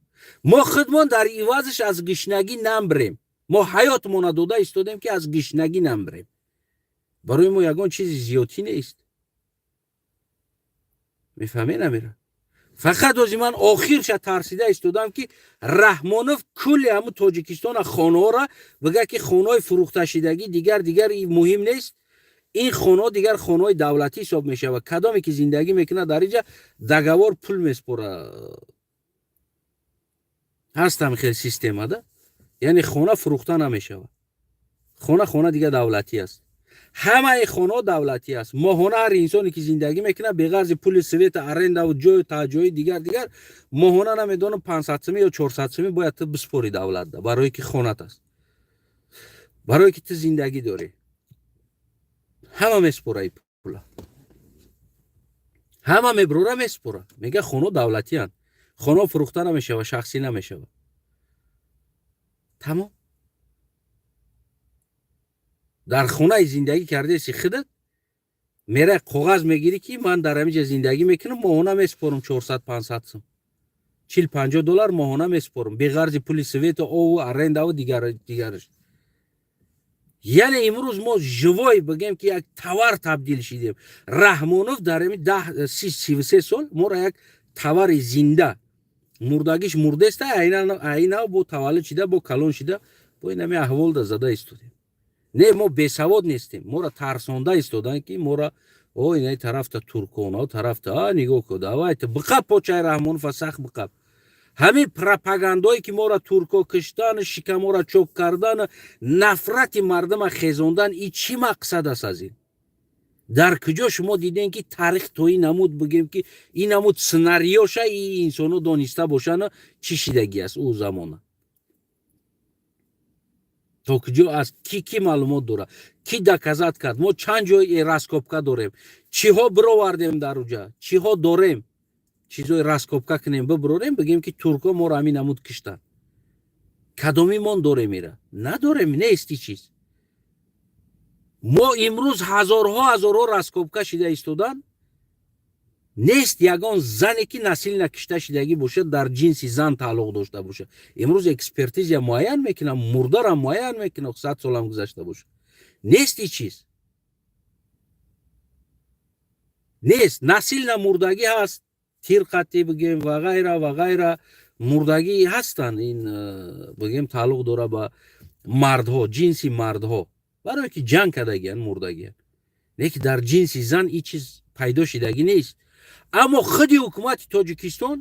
Мо худмон дар ивазаш аз гишнагӣ намбирем. Мо ҳаётмона дода истодем, ки аз гишнагӣ намбирем. Барои мо ягон чизи зиёдтӣ нест, мефаҳме намера. Фақат ози ман охирша тарсида истодам, ки Раҳмонов кулли ҳамун Тоҷикистона, хонаҳоро бигӯяд, ки хонаҳои фурӯхташидагӣ дигар дигар муҳим нест, ин хонаҳо дигар хонаҳои давлатӣ ҳисоб мешавад. Кадоме ки зиндагӣ мекунад дар инҷа, договор, пул меспора. Ҳастам хел система да, яъне хона фурӯхта намешавад, хона дигар давлатӣ аст, ҳамаи хонаҳо давлатӣ аст. Моҳона ҳар инсоне ки зиндагӣ мекунад, беғарзи пули света, арендаву ҷою таҷои дигар дигар, моҳона, намедонам, 500 сумӣ ё 400 сумӣ бояд ту биспори давлатда, барое ки хонат аст, барое ки ту зиндагӣ дорӣ. Ҳама меспора и пула, ҳама меброра, меспора. Мега, хонаҳо давлатиянд, хонаҳо фурӯхта намешавад, шахсӣ намешавад, тамом. Дар хонаи зиндагӣ кардаеси худат, мерай, коғаз мегирӣ, ки ман дар ҳамин ҷа зиндагӣ мекунам, моҳона месупорам 400, 500 сум, 40, 50 доллар моҳона месупорам, беғарзи пули свету, ову, арендаву дигараш. Яъне имрӯз мо живой, бигем, ки як товар табдил шидем. Раҳмонов дар ҳамин 10, 30, 33 сол моро як товари зинда, мурдагиш мурдеста, айнав бо таваллуд шида, бо калон шида, бо ин ҳами аҳволда зада истодем. Не, мо бесавод нестем, моро тарсонда истоданд, ки моро о инаи тарафта туркона, тарафта а нигоҳ ку, давайте биқаб почаи Раҳмонова, сахт биқаб. Ҳамин пропагандое ки моро турко киштан, шикаморо чок кардан, нафрати мардума хезондан, и чӣ мақсад аст аз ин? Дар куҷо шумо дидем, ки таърих то ин намуд, бигем, ки ин намуд сценариёша и инсоно дониста бошанд, чӣ шидагӣ аст ӯ замона? То куҷо аст? Ки маълумот дорад? Ки доказать кард? Мо чанд ҷои раскопка дорем, чиҳо бировардем дар уҷа, чиҳо дорем, чизҳои раскопка кунем, бибирорем, бигем, ки турко моро ҳамин намуд киштанд? Кадомимон дорем? Ира надорем, нест и чиз. Мо имрӯз ҳазорҳо, ҳазорҳо раскопка шида истодан, нест ягон зане, ки насильно кишта шидагӣ бошад, дар ҷинси зан тааллуқ дошта бошад. Имрӯз экспертиза муайян мекунад, мурдарам муайян мекунад, 100 солам гузашта бошад. Нест и чиз, нест. Насильно мурдагӣ ҳаст, тирқатӣ, бигем, ва ғайра ва ғайра мурдагӣ ҳастанд. Ин, бигем, тааллуқ дорад ба мардҳо, ҷинси мардҳо, барое ки ҷанг кардагиян, мурдагиян. Лекин дар ҷинси зан ин чиз пайдо шидагӣ нест. Аммо худи ҳукумати Тоҷикистон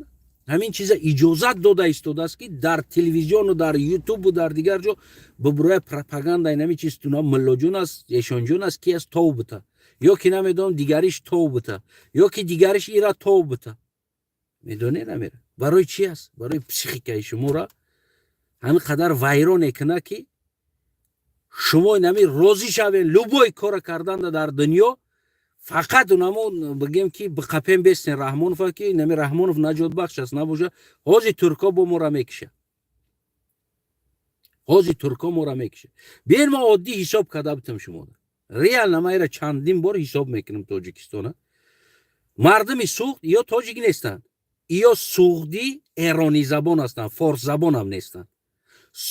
ҳамин чиза иҷозат дода истодааст, ки дар телевизиону, дар Ютубу, дар дигар ҷо бибуроя пропаганда, инами чиз туна муллоҷон аст, эшонҷон аст, ки аст, тов бита, ё ки намедонам, дигариш тов бита, ё ки дигариш ира тов бита. Медонӣ намера барои чи аст? Барои психикаи шуморо ҳамин қадар вайрон мекунад, ки шумо инами розӣ шавен любой кора карданда дар дунё. Фақат унамо, бигем, ки биқапем, бестен Раҳмонова, ки нами Раҳмонов наҷотбахш аст. Набоша, ҳози турко бо мора мекиша, ҳози турко мора мекиша. Биен, мо оддӣ ҳисоб карда бутам шумода, реально ма ира чандин бор ҳисоб мекунам. Тоҷикистона мардуми Суғд ё тоҷик нестанд, ё суғдӣ эронизабон ҳастанд, форсзабонам нестанд,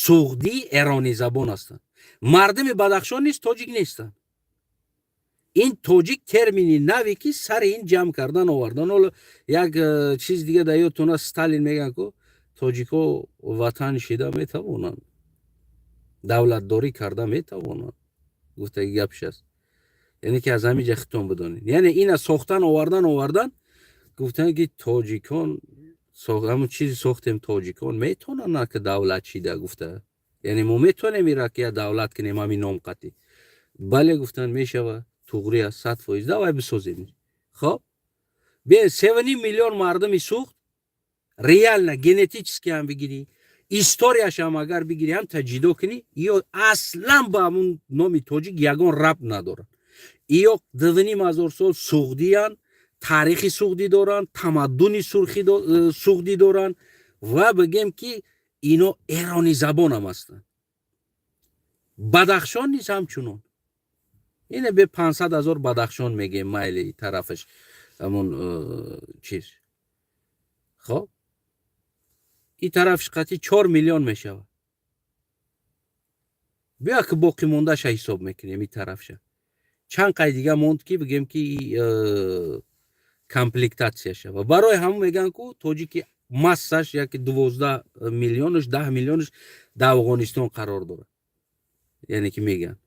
суғдӣ эронизабон ҳастанд. Мардуми Бадахшон низ тоҷик нестанд. Ин тоҷик термини наве, ки сари ин ҷамъ кардан овардан. Ҳоло як чиз дига дар ёдтон аст, Сталин мегӯянд, ку тоҷикҳо ватан шида метавонанд, давлатдорӣ карда метавонанд, гуфтаги гапш аст. Яъне ки аз ҳамин ҷа хитон бидонед, яъне ина сохтан, овардан, гуфтанд, ки тоҷикон ҳамун чизи сохтем, тоҷикон метавонанд, ки давлат шида гуфта, яъне мо метавонем ира ки як давлат кунем ҳамин ном қатӣ. Бале, гуфтанд, мешавад, туғри аст, 100%, давай бисозем. Хоб, биен, 3,5 миллион мардуми Суғд, реально генетически ҳам бигирӣ, историяшам агар бигирӣ, ҳам таҷидо кунӣ, ё аслан ба ҳамун номи тоҷик ягон рабт надорад. Ё 2,5 ҳазор сол суғдиян, таърихи суғдӣ доранд, тамаддуни суғдӣ доранд ва, бигем, ки ино эронизабонам ҳастанд. Бадахшон низ ҳамчунон. Ине бе 500 000 Бадахшон мегем, майли, тарафаш ҳамон чиз. Хоб, ин тарафш қатъи 4 миллион мешавад. Биё, ки боқӣ мондаша ҳисоб мекунем, ин тарафша. Чанд қай дига монд, ки бигем, ки комплектация шава. Барои ҳамон мегӯянд, ку тоҷики массаш яки 12 миллионаш, 10 миллионаш дар Афғонистон қарор дорад. Яъне ки мегӯянд,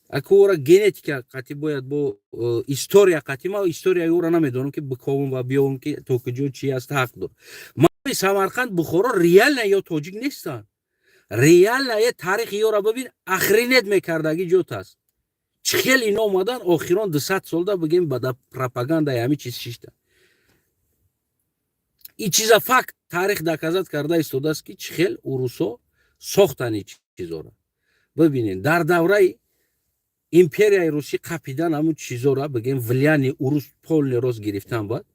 аку ора генетика қатӣ бояд бо история қатӣ. Ма историяи ӯро намедонам, ки биковам ва биёвам, ки то куҷо чи аст, ҳақ дор. Ма Самарқанд, Бухоро реально ё тоҷик нестанд. Реально е таърихи ёро бибин, охренеть мекардаги ҷот аст. Чӣ хел ино омадан, охирон 200 солда, бигем, ба пропагандаи ҳамин чиз шишта. Ин чиза факт, таърих доказать карда истодааст, ки чӣ хел урусо сохтан ин чизоро. Бибинед, дар давраи империяи русӣ қапидан ҳамун чизора, бигем, влияние урус полный рост гирифтан. Бад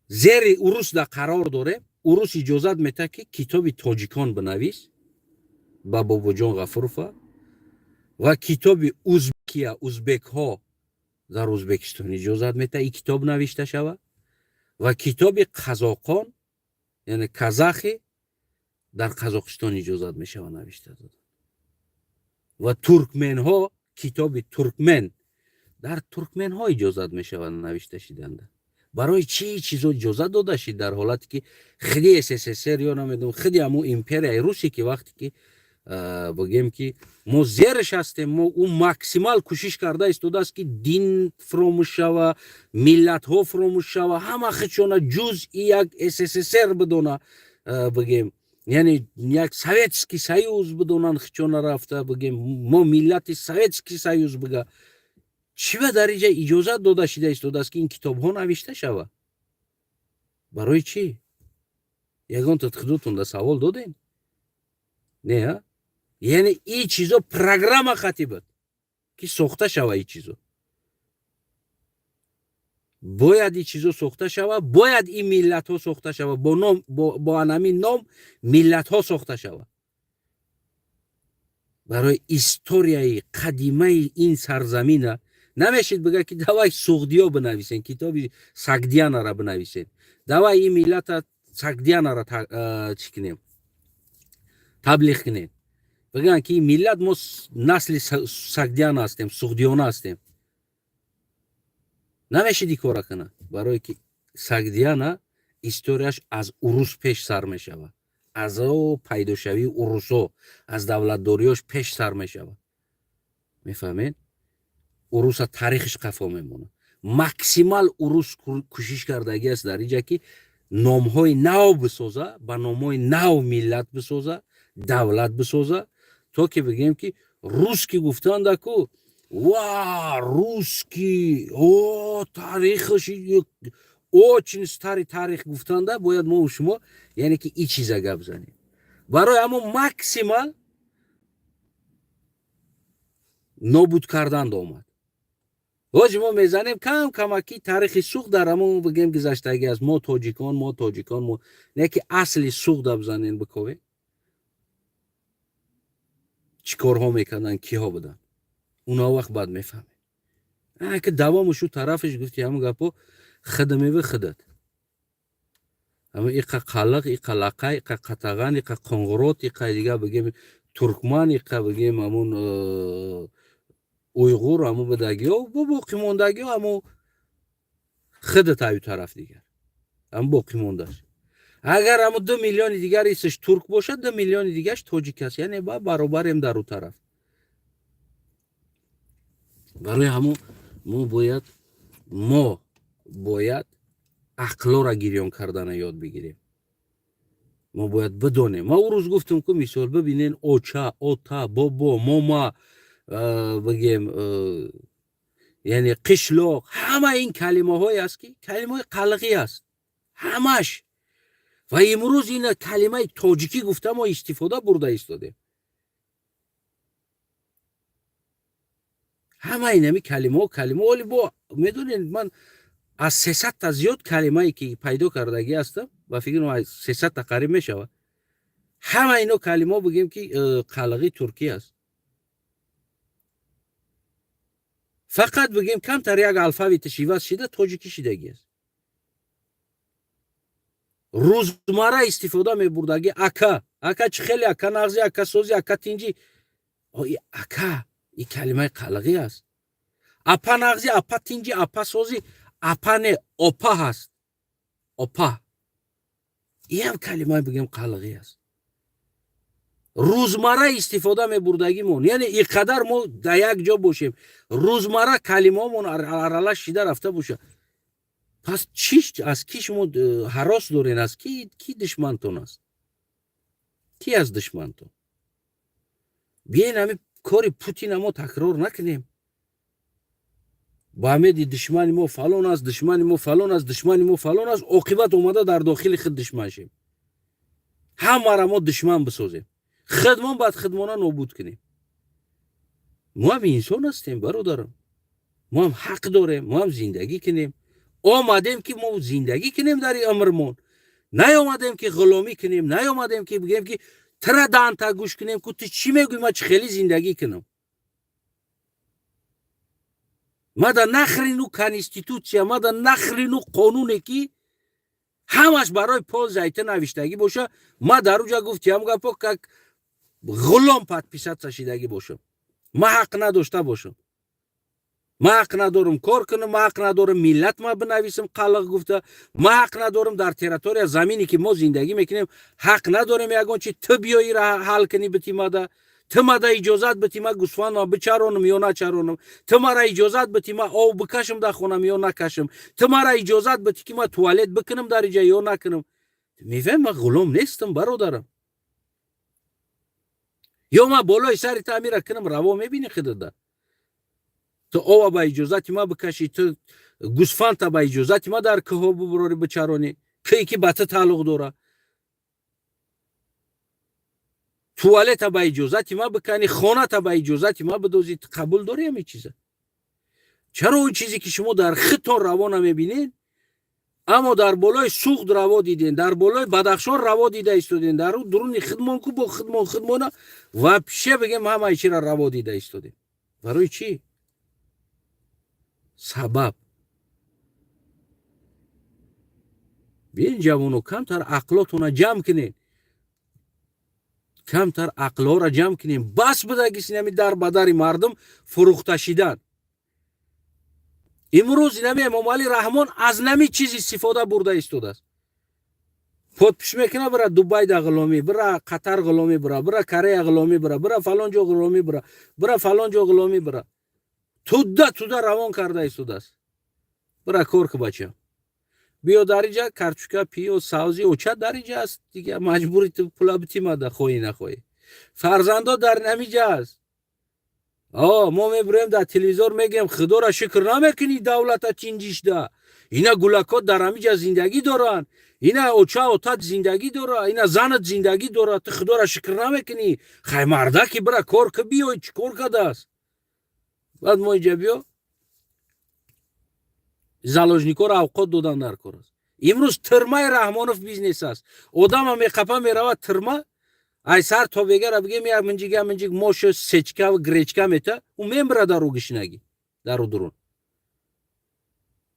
зери урус да қарор дорем. Урус иҷозат метаҳад, ки китоби тоҷикон бинавис ба Бобоҷон Ғафурова ва китоби узбекия, узбекҳо дар Узбекистон иҷозат метаҳад, ин китоб навишта шавад, ва китоби қазоқон, яъне казахи, дар Қазоқистон иҷозат мешавад навишта дода, ва туркменҳо, китоби туркмен дар туркменҳо иҷозат мешавад навишта шиданда. Барои чӣ чизо иҷозат дода шид, дар ҳолате ки хиди СССР ё намедонам, хиди ҳамун империяи русӣ, ки вақте ки бигем, ки мо зериш ҳастем, мо ӯ максимал кӯшиш карда истодааст, ки дин фуромӯш шава, миллатҳо фуромӯш шава, ҳама худшона ҷузъи як СССР бидона, бигем, яъне як Советский Союз бидонанд худшона рафта, бигем, мо миллати Советский Союз бига. Чӣ ба дар инҷа иҷозат дода шида истодааст, ки ин китобҳо навишта шава? Барои чӣ? Ягонта худотонда савол додем? Не, а яъне ин чизо программа хати буд, ки сохта шава. Ин чизо бояд, ин чизо сохта шава, бояд ин миллатҳо сохта шава, бо ном, бо анамин ном миллатҳо сохта шава. Барои историяи қадимаи ин сарзамина намешид бига, ки давай суғдиё бинависен, китоби Сагдианара бинависен, давай ин миллата Сагдианара чӣ кунем, таблиғ кунем, бигӯянд, ки ин миллат мо насли Сагдиана ҳастем, суғдиёна ҳастем. Намешид ин кора кунад, барое ки Сагдиана историяш аз урус пеш сар мешавад, аз пайдошавии урусо, аз давлатдориёш пеш сар мешавад. Мефаҳмед? Уруса таърихиш қафо мемонад. Максимал урус кӯшиш кардагӣ аст дар инҷа, ки номҳои нав бисоза, ба номҳои нав миллат бисоза, давлат бисоза, то ки бигӯем, ки русский гуфтанда ку ва русский о таърихаш очень старый таърих гуфтанда бояд мо шумо, яъне ки и чиза гап занем. Барои ҳамон максимал нобуд карданд омад. Ҳози мо мезанем кам камаки таърихи Суғд дар ҳамон, бигем, гузаштагӣ аст. Мо тоҷикон, мо тоҷикон, мо не ки асли Суғда бизанем, биковем, чӣ корҳо мекарданд, киҳо буданд. Уна вақт баъд мефаҳмем, ки давому шу тарафаш гуфти ҳамон гапо хидамеви хидат ҳама иқа қалиқ, иқа лақай, иқа қатаған, иқа қоңғурот, иқа дига, бигем, туркман, иқа, бигем, ҳамун уйғур, ҳамун будагиҳо бо боқимондагиҳо, ҳамун хидат аю тараф дигар ҳам боқимондаш. Агар ҳамун 2 миллиони дигар исш турк бошад, 2 миллиони дигарш тоҷик аст, яъне ба баробарем дар ӯ тараф. Барои ҳамун мо бояд ақлора гирён кардана ёд бигирем. Мо бояд бидонем. Ма ӯ рӯз гуфтам ку, мисол бибинен, оча, ота, бобо, мома, бигем, яъне қишлоқ, ҳама ин калимаҳое аст, ки калимаҳои қалғӣ аст ҳамаш. Ва имрӯз ина калимаи тоҷикӣ гуфта мо истифода бурда истодем. Ҳама инами калимаҳо, калима оли бо медонед, ман аз 300-та зиёд калимае ки пайдо кардагӣ ҳастам, ба фикрам, аз 300-та қариб мешавад. Ҳама ино калимаҳо, бигем, ки қалғи туркӣ аст. Фақат, бигем, камтар як алфавиташ иваз шида, тоҷикӣ шидагӣ аст. Рӯзмарра истифода мебурдагӣ ака, ака чӣ хеле, ака нағзи, ака сози, ака тинҷӣ, ака Ин калимаи қалғӣ аст. Апа нағзӣ, апа тинҷӣ, апа созӣ, апа не, опа ҳаст, опа. Иам калимаи, бигем, қалғӣ аст, рӯзмарра истифода мебурдагимон. Яъне ин қадар мо дар як ҷо бошем, рӯзмарра калимаҳомон аралаш шида рафта бошад, пас чӣ, аз кӣ шумо ҳарос дорен? Аз ки? Кӣ душмантон аст? Кӣ аст душмантон? Биёен, ҳамин кори Путина мо такрор накунем. Ба ҳамеди душмани мо фалон аст, душмани мо фалон аст, душмани мо фалон аст, оқибат омада дар дохили худ душман шем, ҳамаро мо душман бисозем, худмон баъд худмона нобуд кунем. Мо ҳам инсон ҳастем, бародарам, мо ҳам ҳақ дорем, мо ҳам зиндагӣ кунем. Омадем, ки мо зиндагӣ кунем дар умрмон, наёмадем, ки ғуломӣ кунем, наёмадем, ки бигем, ки тра данта гӯш кунем, ку ту чӣ мегӯӣ, ма чӣ хеле зиндагӣ кунам. Мада нахрен у конститутсия, мада нахрен у қонуне, ки ҳамаш барои пользаи ту навиштагӣ боша. Ма дар уҷа гуфтиам гапо, как ғулом подписаться шидагӣ бошам, ма ҳақ надошта бошам, ма ҳақ надорам кор кунам, ма ҳақ надорам миллат ма бинависам қалиқ гуфта, ма ҳақ надорам дар территория, замине, ки мо зиндагӣ мекунем, ҳақ надорем ягон чи. Ту биёи ҳал кунӣ бити мада, ту мада иҷозат бити ма гусфандма бичаронам ё начаронам, ту мара иҷозат бити ма ов бикашам дар хонам ё накашам, ту мара иҷозат бити, ки ма туалет бикунам дар иҷа ё накунам. Мефаҳм, ма ғулом нестам, бародарам. Ё ма болои сари ту амира кунам, раво мебинӣ худада. Ту ова ба иҷозати ма бикашӣ, ту гусфандта ба иҷозати ма дар кӯҳо бубурорӣ, бичаронӣ, кӯе ки ба ту тааллуқ дора, туалета ба иҷозати ма биканӣ, хоната ба иҷозати ма бидозӣ. Ту қабул дорӣ ҳамин чиза? Чаро он чизе, ки шумо дар худтон раво намебинед, аммо дар болои Суғд раво диден, дар болои Бадахшон раво дида истоден, дар дуруни худмон ку бо худмон худмона вообще, бигем, ҳамаи чира раво дида истодем? Барои чӣ сабаб? Биен, ҷавоно, камтар ақлотона ҷамъ кунед, камтар ақлҳоро ҷамъ кунем. Бас будагис инами дар ба дари мардум фурӯхта шидан. Имрӯз инами Эмомалӣ Раҳмон аз нами чиз истифода бурда истодааст. Подпись мекуна, бира Дубайда ғуломӣ, бира Қатар ғуломӣ, бира, бира Корея ғуломӣ, бира, бира фалон ҷо ғуломӣ, бира, бира фалон ҷо ғуломӣ, бира. Туда туда равон карда истодааст. Бира кор ку, бача, биё дар иҷа картошка, пиёз, савзи оча дар иҷа аст. Дига маҷбури ту пула битимада, хоҳӣ нахоҳӣ. Фарзандо дар намиҷа аст. О, мо мебироем дар телевизор, мегӯем: худоро шукр намекунӣ, давлата тинҷишда, ина гулакот дар ҳамиҷа зиндагӣ доранд, ина оча отат зиндагӣ дора, ина занат зиндагӣ дора, ту худоро шукр намекунӣ. Хай, мардаки, бира кор ки, биёй, чӣ кор кардааст? Баъд мо иҷа биё, заложникоро авқот додан дар кор аст. Имрӯз тирмаи Раҳмонов бизнес аст. Одама меқапа, меравад тирма, ай сар то бегара, бигем, як минҷик, як минҷик мошу сечка, гречка мета, ӯ мемира дару гишнагӣ, дару дурун.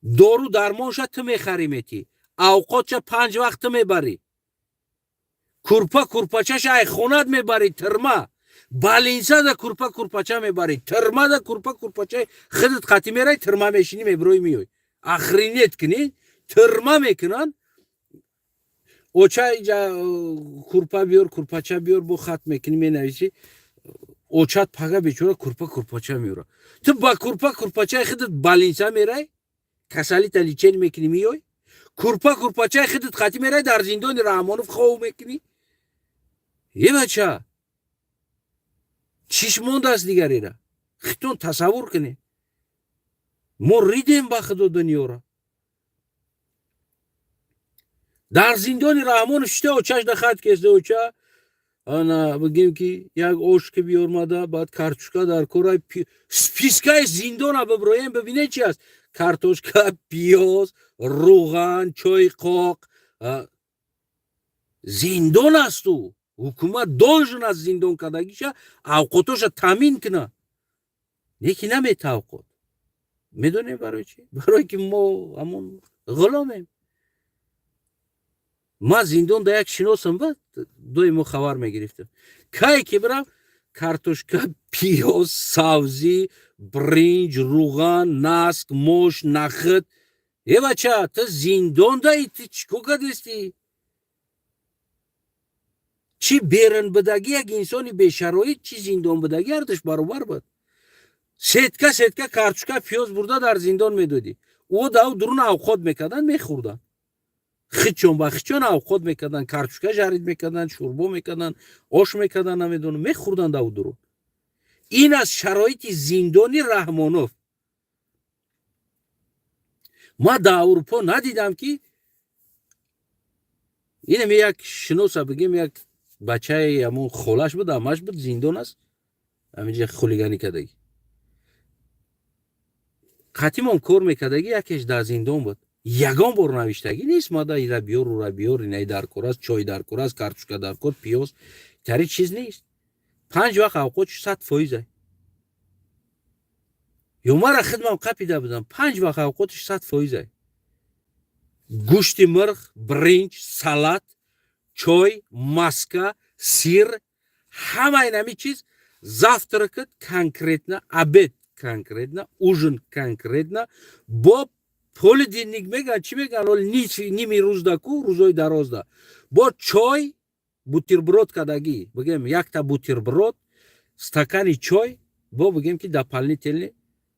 Дору дармонша ту мехарӣ, метӣ, авқотша панҷ вақт ту мебарӣ, курпа курпачаша ай хонат мебарӣ тирма, балинсада курпа курпача мебарӣ, тирмада курпа курпачаи худат қатӣ мерай, тирма мешинӣ, мебирои, меёй. Охренеть кунӣ, тирма мекунанд. Оча, иҷа курпа биёр, курпача биёр, бо хат мекунӣ, менависӣ. Очат пага бечора курпа курпача меёра, ту ба курпа курпачаи худат балинса мерай, касалита лечение мекунӣ, меёй, курпа курпачаи худат қатӣ мерай, дар зиндони Раҳмонов хов мекунӣ. Е, бача, чиш мондааст дигарера? Хитон тасаввур кунед, мо ридем ба худо дунёра. Дар зиндони Раҳмонов шита, очашда хат кесда: оча, ана, бигем, ки як ошки биёрмада, баъд картошка дар кора. Спискаи зиндона биброем, бибинед, чи аст: картошка, пиёз, руған, чойқоқ. Зиндон асту ҳукумат должен аст зиндон кардагиша авқотоша таъмин куна, леки намета авқот. Медонем барои чӣ? Барое ки мо ҳамон ғуломем. Ман зиндон да як шиносам ба доимо хабар мегирифтам. Кай ки бирам, Картошка, пиёз, савзӣ, бринҷ, руған, наск, мош, нахӯд. Е, бача, ту зиндон даи, ту чӣ кор кардистӣ? Чӣ берун будагӣ, як инсони бешароит, чӣ зиндон будагӣ, ҳардуш баробар буд. Сетка сетка картошка, пиёз бурда дар зиндон медодӣ. Ӯ дав дурун авқот мекарданд, мехӯрданд. Хичон ба хичон авқот мекарданд, картошка жарить мекарданд, шӯрбо мекарданд, ош мекарданд, намедонам, мехӯрданд дав дурун. Ин аз шароити зиндони Раҳмонов. Ман дар Аврупо надидам, ки инам як шиноса, бигем, як бачаи ҳамон холаш буд, амаш буд, зиндон аст, ҳаминҷа хулиганӣ кардагӣ, қатимон кор мекардагӣ, якеш дар зиндон буд. Ягон бор навиштагӣ нест: мада ира биёр, ура биёр, инаи дар кор аст, чой дар кор аст, картошка дар кор, пиёз тари чиз нест. Панҷ вақт авқот 100%. Ё мара хидмам қапида будам, панҷ вақт авқотиш 100%: гӯшти мирғ, бринҷ, салат, чой, маска, сир, ҳамаи нами чиз. Завтракат конкретно, обед конкретно, ужин конкретно, бо полдник меган, чӣ меган, оли ними рӯзда ку, рӯзои дарозда бо чой, бутерброд кардагӣ, бигем, якта бутерброд, стакани чой, бо бигем ки дополнительный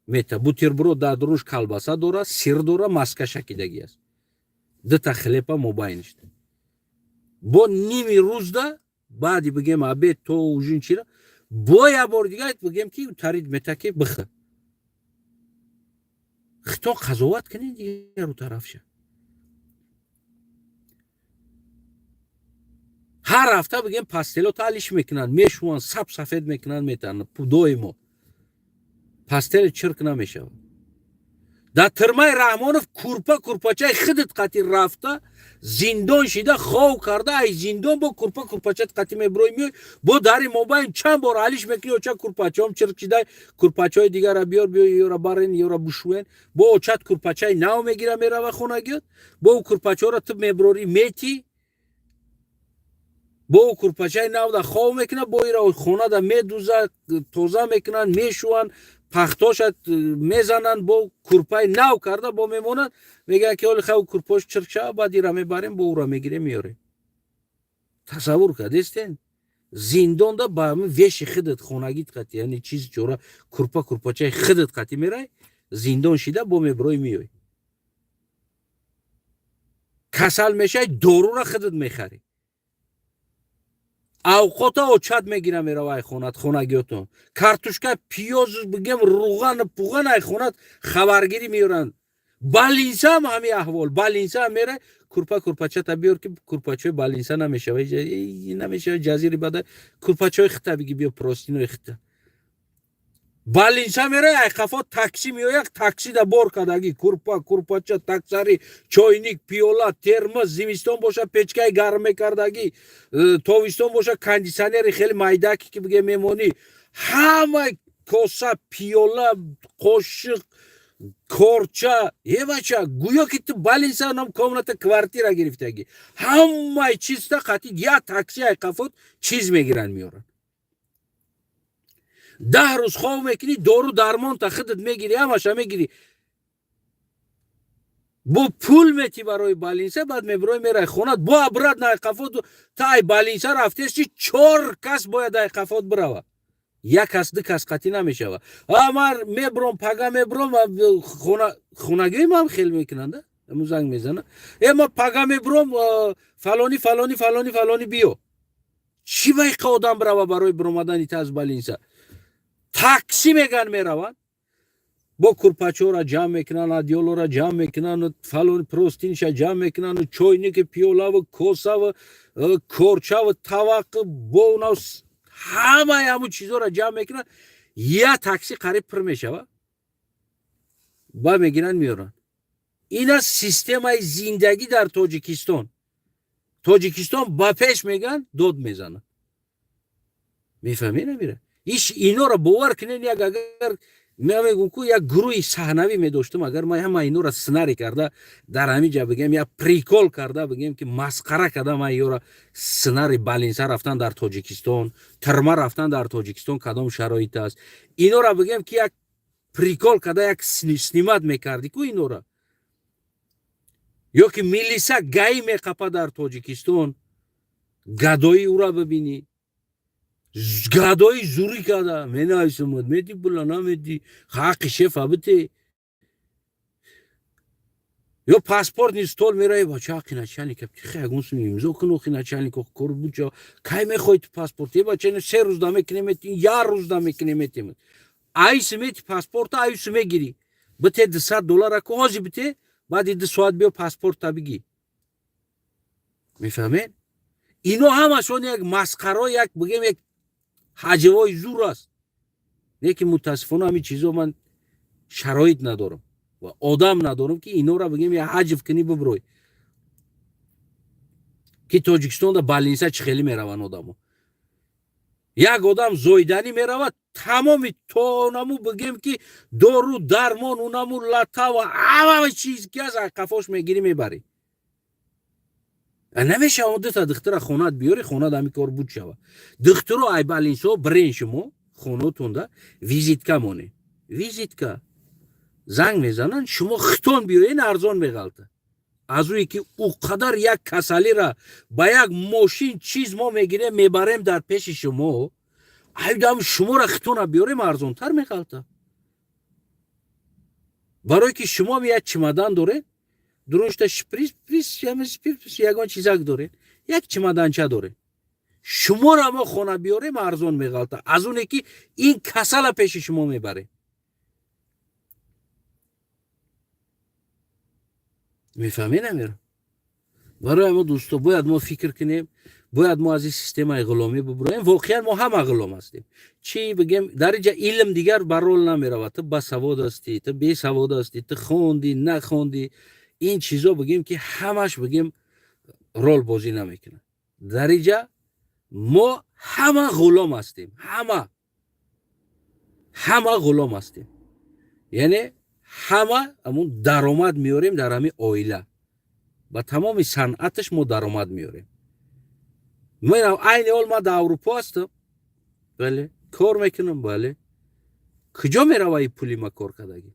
мета. Бутерброд дар дуруш колбаса дора, сир дора, маска шакидагӣ аст, дута хлеба мобайништа. Бо ними рӯзда, баъди, бигем, обед то ужин чира, бо як бор дига, бигем, ки тарид мета, ки бихӯр. Хито қазоват кунед дигару тарафша. Ҳар ҳафта, бигем, постело алиш мекунанд, мешӯванд, саб сафед мекунанд, метавонанд. Доимо постели чирк намешавад. Дар тирмаи Раҳмонов курпа курпачаи худат қати рафта, зиндон шида, хов карда, ай зиндон бо курпа курпачат қати меброи, меои, бо дари мобайн чанд бор алиш мекунӣ. Оча, курпачаом чирк шида, курпачаҳои дигара биёр, биё, ёра барен, ёра бушӯен. Бо очат курпачаи нав мегира, мерава хонагиёт, бо ӯ курпачаҳоро ту меброрӣ, метӣ, бо ӯ курпачаи навда хов мекунад, бо ира хонада медуза, тоза мекунанд, мешӯванд, пахтошат мезананд, бо курпаи нав карда бо мемонанд. Мегӯянд, ки оли хав, курпош чирк шава, баъд ира мебарем, бо ӯра мегирем, меёрем. Тасаввур кардестен, зиндонда ба веши худат, хонагит қати, яъне чиз чора, курпа курпачаи худат қати мерай, зиндон шида, бо меброи, меёй. Касал мешавӣ, дорура худат мехарӣ. Авқота очат мегира, мерава ай хонат. Хонагиётон картушка, пиёз, бигем, руғану пуған ай хонат хабаргирӣ меёранд. Балинсаам ҳами аҳвол. Балинсаам мера, курпа курпачата биёр, ки курпачои балинса намешава, намешава, ҷазири бада, курпачои хита биги биё, простынои хита. Балинса мера, ай қафо такси меояд, таксида бор кардагӣ курпа курпача, таксари, чойник, пиёла, термос, зимистон боша, печкаи гарм мекардагӣ, тобистон боша, кондитсионери хеле майдаки, ки биге мемонӣ, ҳама коса, пиёла, қошиқ, корча. Е, бача, гӯё ки ту балинса ном комната, квартира гирифтагӣ, ҳамаи чизта қати як такси ай қафот чиз мегиранд, меоранд. 10 рӯз хов мекунӣ, дору дармонта худат мегирӣ, ҳамаша мегирӣ, бо пул метӣ барои балинса. Баъд мебирои, мерай хонат, бо обратно ай қафот. Та ай балинса рафтести, чор кас бояд ай қафот бирава, як кас, ду кас қатӣ намешава. А ман мебром, пага мебром. Хонагиҳои ман хел мекунанда, занг мезана: «Э, ма пага мебром, фалони, фалони, фалони, фалони биё». Чӣ вайқа одам бирава барои биромадани та аз балинса? Такси меган, мераванд, бо курпачора ҷамъ мекунанд, одеялора ҷамъ мекунанд, фалон простыниша ҷамъ мекунанд, чойники, пиёлаву косаву корчаву тавақу бонав, ҳамаи ҳамун чизҳоро ҷамъ мекунанд. Як такси қариб пур мешава, ба мегиранд, меоранд. Ин аст системаи зиндагӣ дар Тоҷикистон. Тоҷикистон ба пеш мегӯянд, дод мезананд. Мефаҳмӣ, намира иш инора бовар кунен, як агар Ман мегӯм, ку як гурӯҳи саҳнавӣ медоштам, агар ман ҳама инора сценарий карда, дар ҳамин ҷа бигем, як прикол карда бигем, ки масхара карда, ман ёра сценарий больница рафтан дар Тоҷикистон, тюрьма рафтан дар Тоҷикистон, кадом шароит аст, инора бигем, ки як прикол карда, як снимать мекардӣ ку инора, ё ки милиса ГАИ меқапа дар Тоҷикистон, гадоӣ ура бибинӣ, гадои зурӣ карда менависамад, меди пула, намедӣ, ҳаққи шефа бите, ё паспортный стол меравӣ, бача, ҳаққи начальника ягон сум имзо кун, охи начальник кор буча, кай мехоҳӣ ту паспорт, е бача, 3 рӯз да мекунем, як рӯз да мекунем, метем, айси мети паспорта, айсу мегирӣ, бите 200 доллара ку, ҳози бите, баъди 2 соат биё, паспорта бигӣ. Мефаҳмед, ино ҳамашон як масхаро, як бигем, як ҳаҷвҳои зур аст. Лекин мутаассифона ҳамин чизо ман шароит надорам ва одам надорам, ки инора бигем, як ҳаҷв кунӣ, биброй, ки Тоҷикистонда больница чӣ хеле мераванд одамо. Як одам зоиданӣ меравад, тамоми тонаму бигем, ки дору дармон, унаму латава, ҳама чиз ки аст, қафош мегирӣ, мебарӣ. Намешава дута духтура хонат биёри, хонат ҳами кор буд шава. Духтуро ай больница о бирен, шумо хонотонда визитка моне, визитка, занг мезананд, шумо хитон биёен, арзон меғалта аз ӯе ки ӯ қадар як касалира ба як мошин чиз мо мегирем, мебарем дар пеши шумо, айдам шуморо хитона биёрем, арзонтар меғалта, барое ки шумо як чемодан доред, дуруншта шприц приз, ягон чизак доред, як чемоданча доред, шуморо мо хона биёрем, арзон меғалта аз оне ки ин касала пеши шумо мебарем. Мефаҳмед, амир? Барои мо, дӯсто, бояд мо фикр кунем, бояд мо аз ин системаи ғуломӣ бубуроем. Воқеан мо ҳама ғулом ҳастем. Чӣ бигем, дар инҷа илм дигар ба рол намеравад. Ту басавод ҳастӣ, ту бесавод ҳастӣ, ту хондӣ, нахондӣ, ин чизо бигем, ки ҳамаш бигем, рол бозӣ намекунад. Дар инҷа мо ҳама ғулом ҳастем, ҳама ғулом ҳастем, яъне ҳама ҳамун даромад меорем дар ҳамин оила, ба тамоми санъаташ мо даромад меорем. Айни ҳол ман дар Аврупо ҳастам, бале, кор мекунам, бале. Куҷо мерава и пули ма кор кардагӣ?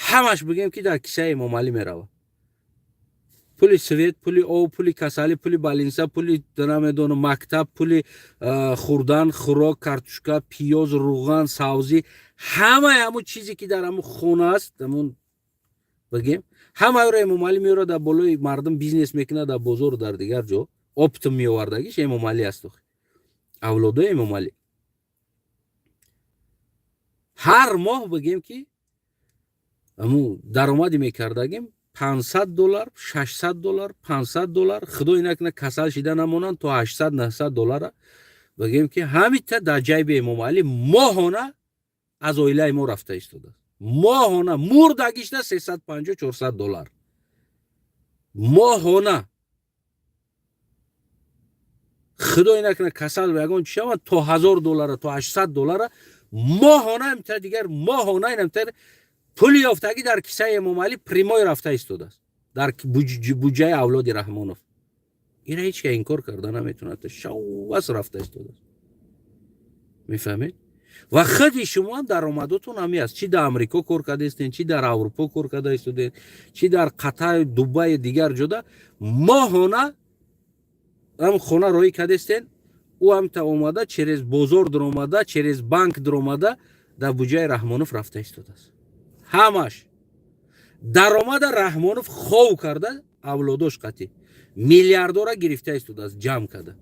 Ҳамаш бигем, ки дар кисаи Эмомалӣ мерава. Пули свет, пули об, пули касалӣ, пули больница, пули намедонам мактаб, пули хӯрдан, хӯрок, картошка, пиёз, руған, савзӣ, ҳамаи ҳамун чизе ки дар ҳамун хона аст, ҳамун бигем, ҳамаро Эмомалӣ меорад, дар болои мардум бизнес мекунад, дар бозору дар дигар ҷо оптом меовардагиш Эмомалӣ аст, авлодои Эмомалӣ. Ҳар моҳ бигем, ки ҳамун даромади мекардагим 500 доллар, 600 доллар, 500 доллар, худое накунад, касал шида намонанд, то 800, 900 доллара бигем, ки ҳамита дар ҷайби Эмомалӣ моҳона аз оилаи мо рафта истодааст. Моҳона мурдагишта 350, 400 доллар моҳона. Худое накунад, касал ягон чи шаванд, то 1000 доллара, то 800 доллара моҳона имта дигар моҳона инамта пули ёфтагӣ дар кисаи Эмомалӣ прямой рафта истодааст, дар буҷаи авлоди Раҳмонов. Ина ҳеч ка инкор карда наметавонад, шаввас рафта истодааст. Мефаҳмед? Ва худи шумоам даромадотон ҳами аст. Чӣ дар Амрико кор кардаистен, чӣ дар Аврупо кор карда истоден, чӣ дар Қатар, Дубаю дигар ҷода, моҳона ҳам хона роҳӣ кардастен, ӯ ҳамта омада, через бозор дуромада, через банк дуромада, дар буҷаи Раҳмонов рафта истодааст. Ҳамаш даромада Раҳмонов хов карда, авлодош қатӣ миллиардора гирифта истодааст, ҷамъ карда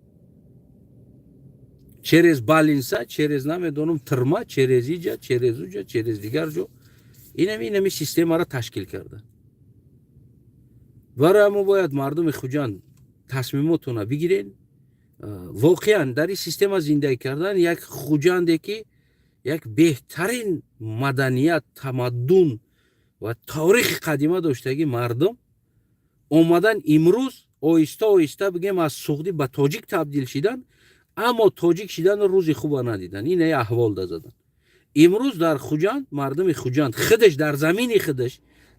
через больница, через намедонам тюрьма, через иҷа, через уҷа, через дигар ҷо. Инами системаро ташкил карда. Барои мо бояд, мардуми Хуҷанд, тасмимотона бигирен. Воқеан дар ин система зиндагӣ кардан, як Хуҷанде ки як беҳтарин маданият, тамаддун ва таърихи қадима доштагӣ мардум омадан, имрӯз оҳиста оҳиста бигем, аз суғдӣ ба тоҷик табдил шидан, аммо тоҷик шидану рӯзи хуба надидан. Инаи аҳвол да задан. Имрӯз дар Хуҷанд мардуми Хуҷанд худаш дар замини худаш,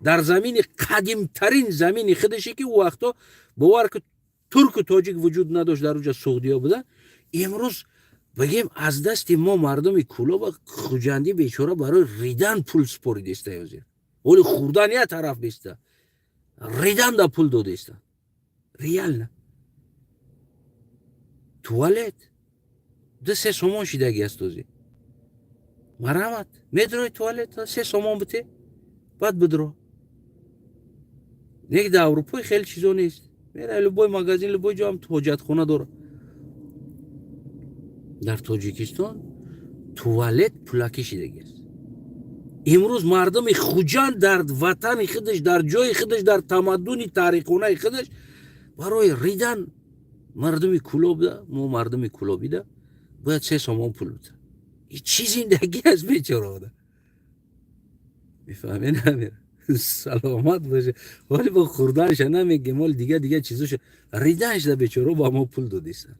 дар замини қадимтарин замини худаше, ки ӯ вақто, бовар ки, турку тоҷик вуҷуд надошт, дар уҷа суғдиё буданд. Имрӯз, бигем, аз дасти мо, мардуми Кӯлоба, хуҷандӣ бечора барои ридан пул супоридеста. Ҳозир оли хӯрдан як тараф беста, ридан да пул додеста. Реально туалет 2-3 сомон шидаги аст. Ҳозир марамат медрои туалет, 3 сомон бите, баъд бидро. Не, дар Аврупои хеле чизо нест. Мера, любой магазин, любой ҷо ҳам ҳоҷатхона дорад. Дар Тоҷикистон туалет пулакӣ шидаги аст. Имрӯз мардуми Хуҷанд дар ватани худаш, дар ҷои худаш, дар тамаддуни таъриххонаи худаш барои ридан мардуми Кӯлобда, мо мардуми кӯлобида бояд 3 сомон пул бита. И чӣ зиндагӣ аст, бечорода? Мефаҳме, намера? Саломат боше. Вале бо хӯрданша намегем, оли дига дига чизоша, риданшда бечоро ба мо пул додистанд.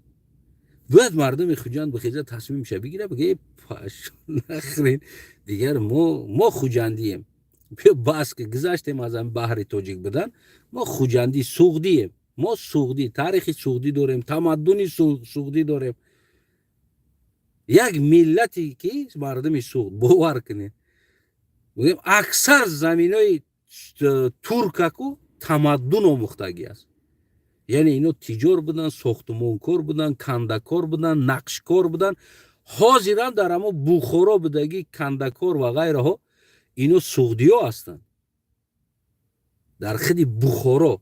Бояд мардуми Хуҷанд бихеза, тасмимша бигира, бига: «Пашо нахрен, дигар мо хуҷандием. Бас ки гузаштем аз ами баҳри тоҷик будан. Мо хуҷандӣ, суғдием, мо суғдӣ, таърихи суғдӣ дорем, тамаддуни суғдӣ дорем». Як миллате ки мардуми Суғд, бовар кунед, аксар заминои туркаку тамаддун омӯхтагӣ аст. Яъне ино тиҷор буданд, сохтумонкор буданд, кандакор буданд, нақшкор буданд. Ҳозирам дар ҳамо Бухоро будагӣ кандакор ва ғайраҳо ино суғдиё ҳастанд. Дар худи Бухоро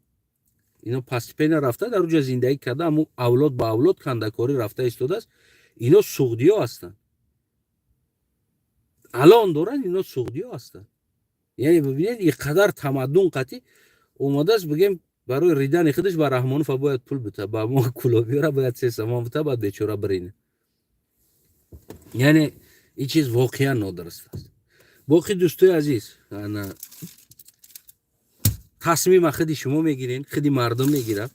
ино постепенно рафта, дар уҷа зиндагӣ карда, ҳамо авлод ба авлод кандакорӣ рафта истодааст. Ино суғдиё ҳастанд, алон доранд, ино суғдиё ҳастанд. Яъне бибинед, ин қадар тамаддун қатӣ омадааст, бигем, барои ридани худаш ба Раҳмонова бояд пул бита, ба мо кулобиёра бояд 3 сомон бита, баъд бечора бирина. Яъне ин чиз воқеан нодуруст аст. Боқӣ, дӯстои азиз, ана тасмима худи шумо мегирен, худи мардум мегирад,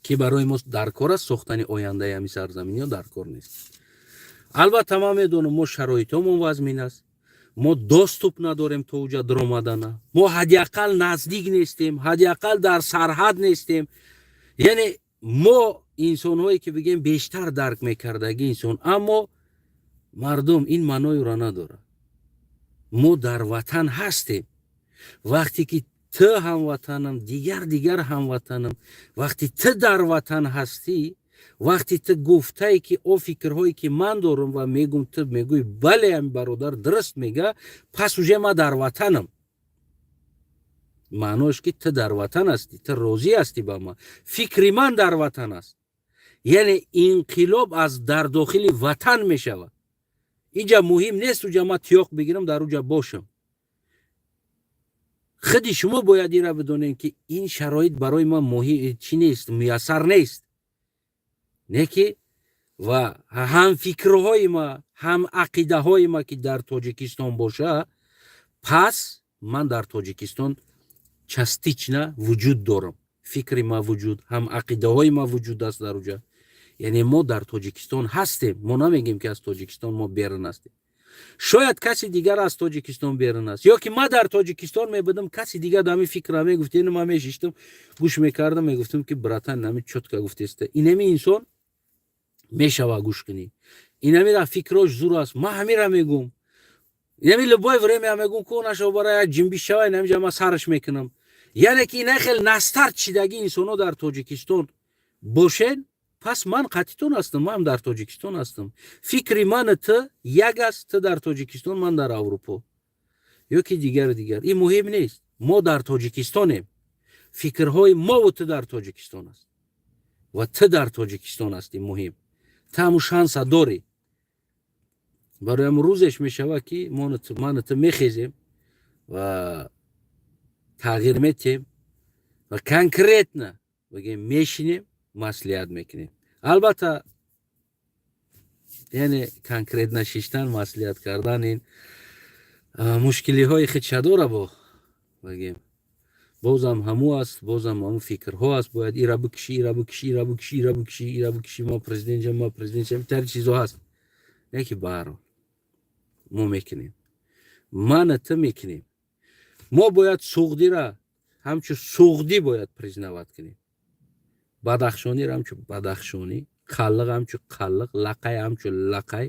ки барои мо дар кор аст сохтани ояндаи ҳами сарзамин ё дар кор нест. Албатта, ман медонам, мо шароитомон вазмин аст, мо доступ надорем то уҷа даромадана, мо ҳадди ақал наздик нестем, ҳадди ақал дар сарҳад нестем. Яъне мо инсонҳое ки, бигем, бештар дарк мекардаги инсон, аммо мардум ин маъноеро надорад. Мо дар ватан ҳастем. Вақте ки ту ҳамватанам, дигар дигар ҳамватанам, вақте ту дар ватан ҳастӣ, вақте ту гуфтае ки о фикрҳое ки ман дорам ва мегум, ту мегӯй: «Бале, ами бародар дуруст мега», пас уже ман дар ватанам. Маънош ки ту дар ватан ҳастӣ, ту розӣ ҳастӣ ба ман, фикри ман дар ватан аст. Яъне инқилоб аз дар дохили ватан мешавад. Инҷа муҳим нест уҷа ман тиёқ бигирам, дар уҷа бошам. Худи шумо бояд ира бидонед, ки ин шароит барои ман чӣ нест, муяссар нест, не ки ва ҳамфикрҳои ма, ҳам ақидаҳои ма ки дар Тоҷикистон боша, пас ман дар Тоҷикистон частично вуҷуд дорам, фикри ма вуҷуд, ҳам ақидаҳои ма вуҷуд аст дар уҷа. Яъне мо дар Тоҷикистон ҳастем. Мо намегем, ки аз Тоҷикистон мо берун ҳастем. Шояд каси дигар аз Тоҷикистон берун аст, ё ки ман дар Тоҷикистон мебудам, каси дигар ҳамин фикра мегуфт, ин ман мешиштам, гӯш мекардам, мегуфтам, ки братан, нами чётко гуфтеста, инами инсон мешава гӯш кунӣ, инамира фикрош зур аст, ман ҳамира мегум, инами любое время мегум, ку нашава, бара як ҷимбиш шава, инамиҷа ман сараш мекунам. Яъне ки ина хел настар чидаги инсонҳо дар Тоҷикистон бошед, пас ман қатитон ҳастам, ман дар Тоҷикистон ҳастам, фикри ману ту як аст, ту дар Тоҷикистон, ман дар Аврупо ё ки дигару дигар, ин муҳим нест. Мо дар Тоҷикистонем, фикрҳои мову ту дар Тоҷикистон аст ва ту дар Тоҷикистон ҳастӣ. Муҳим, ту ҳамун шанса дорӣ. Барои ҳамун рӯзеш мешавад, ки ману ту мехезем ва тағйир метиҳем ва конкретно, бигем, мешинем, маслиҳат мекунем. Албатта, яъне конкретно шиштан, маслиҳат кардан ин мушкилиҳои худша дора. Бо бигем, бозам ҳаму аст, бозам ҳаму фикрҳо аст: бояд ира бикишӣ, ира бикишӣ, ира бикишӣ, ира бикишӣ, ира бикишӣ, ма президент шам, ма президент шам, тари чизо ҳаст. Не ки баҳарҳол. Мо мекунем, мана ту мекунем. Мо бояд суғдира ҳамчун суғдӣ бояд признавать кунем, бадахшонира ҳамчун бадахшонӣ, қаллиқ ҳамчун қаллиқ, лақай ҳамчун лақай,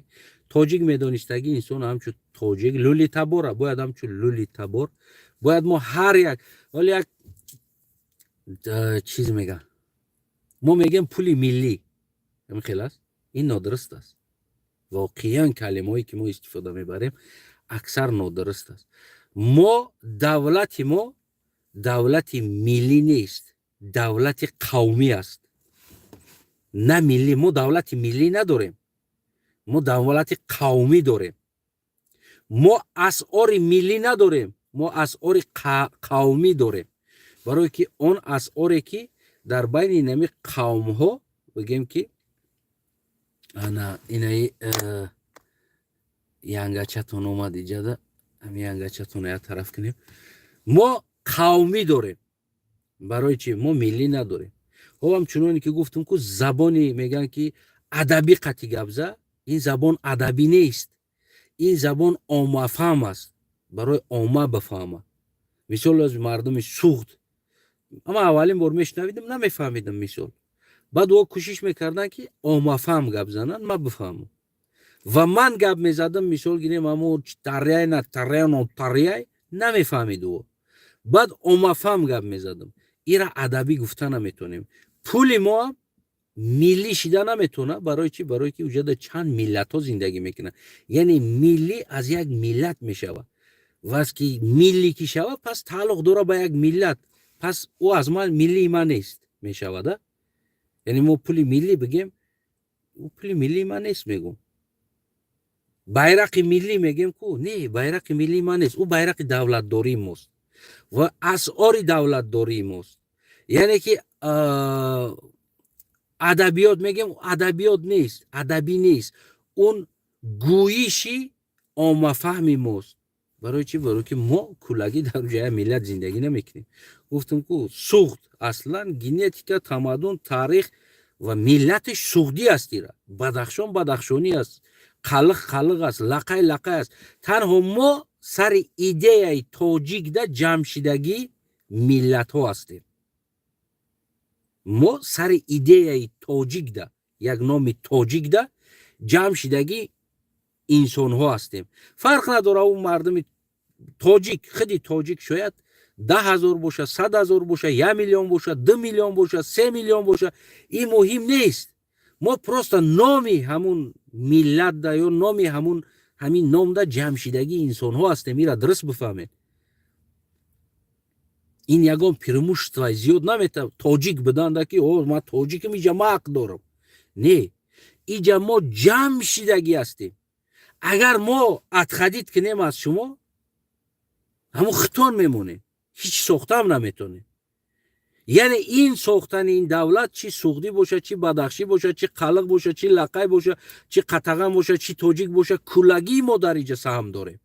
тоҷик медонистагӣ инсон ҳамчун тоҷик, лӯлитабора бояд ҳамчун лӯлитабор. Бояд мо ҳар як, ҳоло як чиз мегам, мо мегӯем пули миллӣ, ҳамин хел аст. Ин нодуруст аст. Воқеан, калимаҳое ки мо истифода мебарем, аксар нодуруст аст. Мо, давлати мо давлати миллӣ нест, давлати қавмӣ аст, на миллӣ. Мо давлати миллӣ надорем, мо давлати қавмӣ дорем. Мо асъори миллӣ надорем, мо асъори қавмӣ дорем, барое ки он асъоре ки дар байни нами қавмҳо, бигем ки ана инаи янгачатон омад иҷада, ҳами янгачатон як тараф кунем. Мо қавмӣ дорем. Барои чи мо миллӣ надорем? Ҳовам чуноне ки гуфтум ку, забони мегӯянд ки адабӣ қати гапза. Ин забон адабӣ нест, ин забон оммафаҳм аст, барои омма бифаҳма. Мисол, аз мардуми Суғд ама аввалин бор мешунавидам, намефаҳмидам. Мисол, баъд о кӯшиш мекарданд, ки оммафаҳм гап зананд, ма бифаҳмам. Ва ман гап мезадам, мисол гирем, амо таряй на таряно таряй намефаҳмид ӯ. Баъд оммафаҳм гап мезадам. Ира адабӣ гуфта наметонем. Пули моам миллӣ шида наметавонад. Барои чӣ? Барое ки уҷада чанд миллатҳо зиндагӣ мекунанд. Яъне миллӣ аз як миллат мешавад. Ваз ки миллӣ ки шавад, пас тааллуқ дорад ба як миллат, пас ӯ аз ман миллии ман нест мешавада. Яъне мо пули миллӣ бигем, ӯ пули миллии ман нест мегӯм. Байрақи миллӣ мегем ку, не, байрақи миллии ман нест, ӯ байрақи давлатдории мост ва асъори давлатдории мост. Яъне ки адабиёт мегем, адабиёт нест, адабӣ нест, он гӯйиши оммафаҳми мост. Барои чӣ? Барое ки мо куллагӣ дар ҷоя миллат зиндагӣ намекунем. Гуфтам ку, Суғд аслан генетика, тамаддун, таърих ва миллаташ суғдӣ аст. Ира Бадахшон бадахшонӣ аст, қалиқ қалиқ аст, лақай лақай аст. Танҳо мо сари идеяи тоҷикда ҷамъшидагӣ миллатҳо ҳастем. Мо сари идеяи тоҷикда, як номи тоҷикда ҷамъ шидагӣ инсонҳо ҳастем. Фарқ надора, ӯ мардуми тоҷик, худи тоҷик шояд 10 000 боша, 100 000 боша, 1 миллион боша, 2 миллион боша, 3 миллион боша, ин муҳим нест. Мо просто номи ҳамун миллатда ё номи ҳамун ҳамин номда ҷамъшидагии инсонҳо ҳастем. Ира дуруст бифаҳмед. Ин ягон преимущество зиёд намета тоҷик буданда, ки о, ман тоҷикам, иҷа ма ҳақ дорам. Не, иҷа мо ҷамъ шидагӣ ҳастем. Агар мо отходить кунем аз шумо, ҳамун хитон мемонем, ҳеҷ сохтаам наметонем. Яъне ин сохтани ин давлат, чӣ суғдӣ бошад, чӣ бадахшӣ бошад, чӣ қалиқ бошад, чӣ лақай бошад, чӣ қатаған бошад, чӣ тоҷик бошад, куллагии мо дар иҷа саҳм дорем.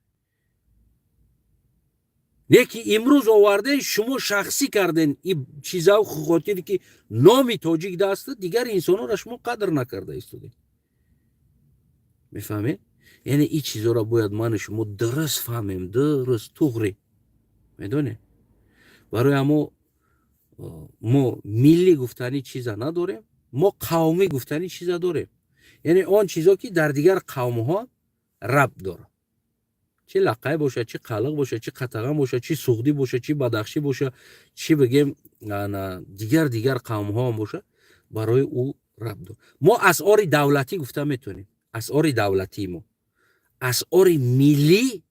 Не ки имрӯз оварден, шумо шахсӣ карден и чиза, хотире ки номи тоҷик даста, дигар инсонҳоро шумо қадр накарда истодед. Мефаҳмед? Яъне ин чизоро бояд ману шумо дуруст фаҳмем, дуруст, туғри. Медонед, барои ҳамо мо миллӣ гуфтани чиза надорем, мо қавмӣ гуфтани чиза дорем. Яъне он чизо ки дар дигар қавмҳо рабт дорад, чӣ лақай бошад, чӣ қалиқ бошад, чӣ қатаған бошад, чӣ суғдӣ бошад, чӣ бадахшӣ бошад, чӣ бигем, дигар дигар қавмҳоам бошад, барои ӯ рабт дорад. Мо асъори давлатӣ гуфта метавонем, асъори давлатии мо. Асъори миллӣ,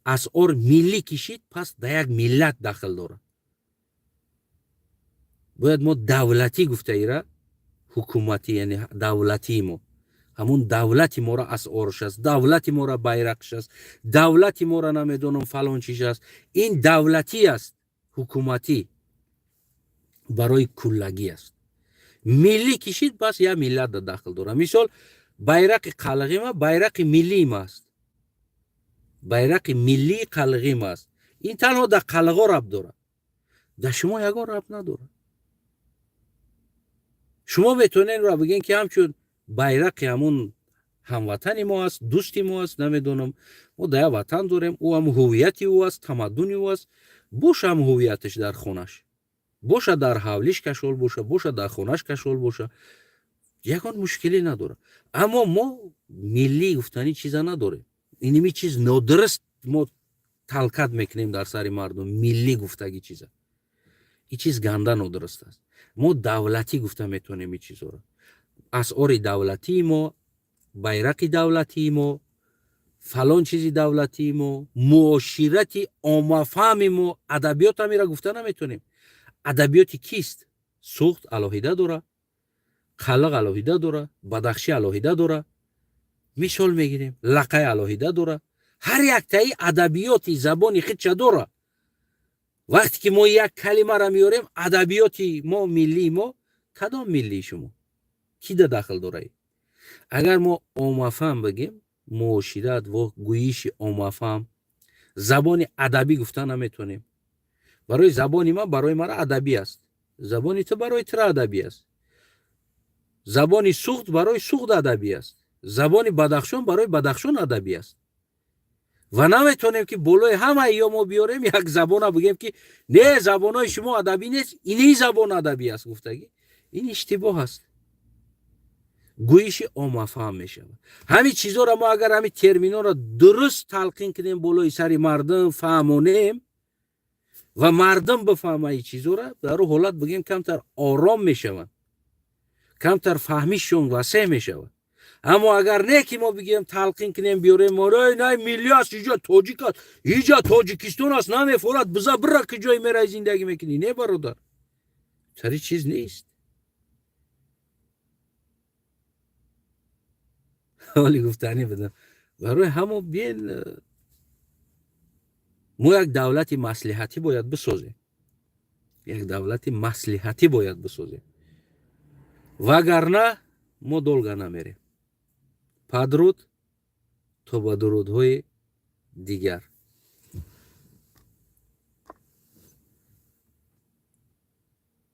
асъор миллӣ кишид, пас да як миллат дахл дорад. Бояд мо давлатӣ гуфтаира, ҳукуматӣ, яъне давлатии мо, ҳамун давлати моро асъорш аст, давлати моро байрақш аст, давлати моро намедонам фалон чиш аст. Ин давлатӣ аст, ҳукуматӣ, барои куллагӣ аст. Миллӣ кишид, бас як миллат дахл дорад. Мисол, байрақи қалғима байрақи миллиим аст, байрақи миллии қалғим аст. Ин танҳо дар қалғо рабт дорад, дар шумо ягон рабт надорад. Шумо метавонед ро бигӯед, ки ҳамчун байрақи ҳамун Ҳамватани мо аст, дӯсти мо аст, намедонам, мо дар як ватан дорем. Ӯ ҳам ҳуввияти ӯ аст, тамаддуни ӯ аст. Боша ҳам ҳуввияташ дар хонаш боша, дар ҳавлиш кашол боша, боша дар хонаш кашол боша, ягон мушкиле надорад. Аммо мо миллӣ гуфтани чиза надорем. Иними чиз нодуруст мо талкат мекунем дар сари мардум. Миллӣ гуфтаги чиза, ин чиз ганда нодуруст аст. Мо давлатӣ гуфта метавонем ин чизҳоро: асъори давлатии мо, байрақи давлатии мо, фалон чизи давлатии мо, муоширати оммафаҳми мо. Адабиёт ҳамира гуфта наметавонем. Адабиёти кист? Суғд алоҳида дора, Қалиқ алоҳида дора, Бадахшӣ алоҳида дора, мисол мегирем, Лақай алоҳида дора. Ҳар яктаи адабиёти забони худша дора. Вақте ки мо як калимаро меорем, адабиёти мо, миллии мо, кадом миллии шумо кида дахл дораи? Агар мо оммафаҳм бигем, муошират ва гӯиши оммафаҳм, забони адабӣ гуфта наметавонем. Барои забони ман, барои мара адабӣ аст, забони ту барои тура адабӣ аст, забони Суғд барои Суғд адабӣ аст, забони Бадахшон барои Бадахшон адабӣ аст. Ва наметавонем, ки болои ҳамаи ё мо биёрем як забона, бигем, ки не, забонҳои шумо адабӣ нест, ини забон адабӣ аст гуфтагӣ, ин иштибоҳ аст. Гӯиши оммафаҳм мешавад. Ҳамин чизоро мо агар ҳамин терминҳоро дуруст талқин кунем, болои сари мардум фаҳмонем ва мардум бифаҳма ин чизоро, дар ӯ ҳолат бигем, камтар ором мешаванд, камтар фаҳмишшон васеъ мешавад. Аммо агар не, ки мо бигӯем, талқин кунем, биёрем, на, миллӣ аст, иҷа тоҷик аст, иҷа Тоҷикистон аст, намефорад, биза бира, ки ҷое мерай, зиндагӣ мекунӣ. Не, бародар, сари чиз нест. Ҳоли гуфтанӣ будам. Барои ҳамо биен, мо як давлати маслиҳатӣ бояд бисозем, як давлати маслиҳатӣ бояд бисозем, вагарна мо долго намерем. Падруд, то ба дурудҳои дигар.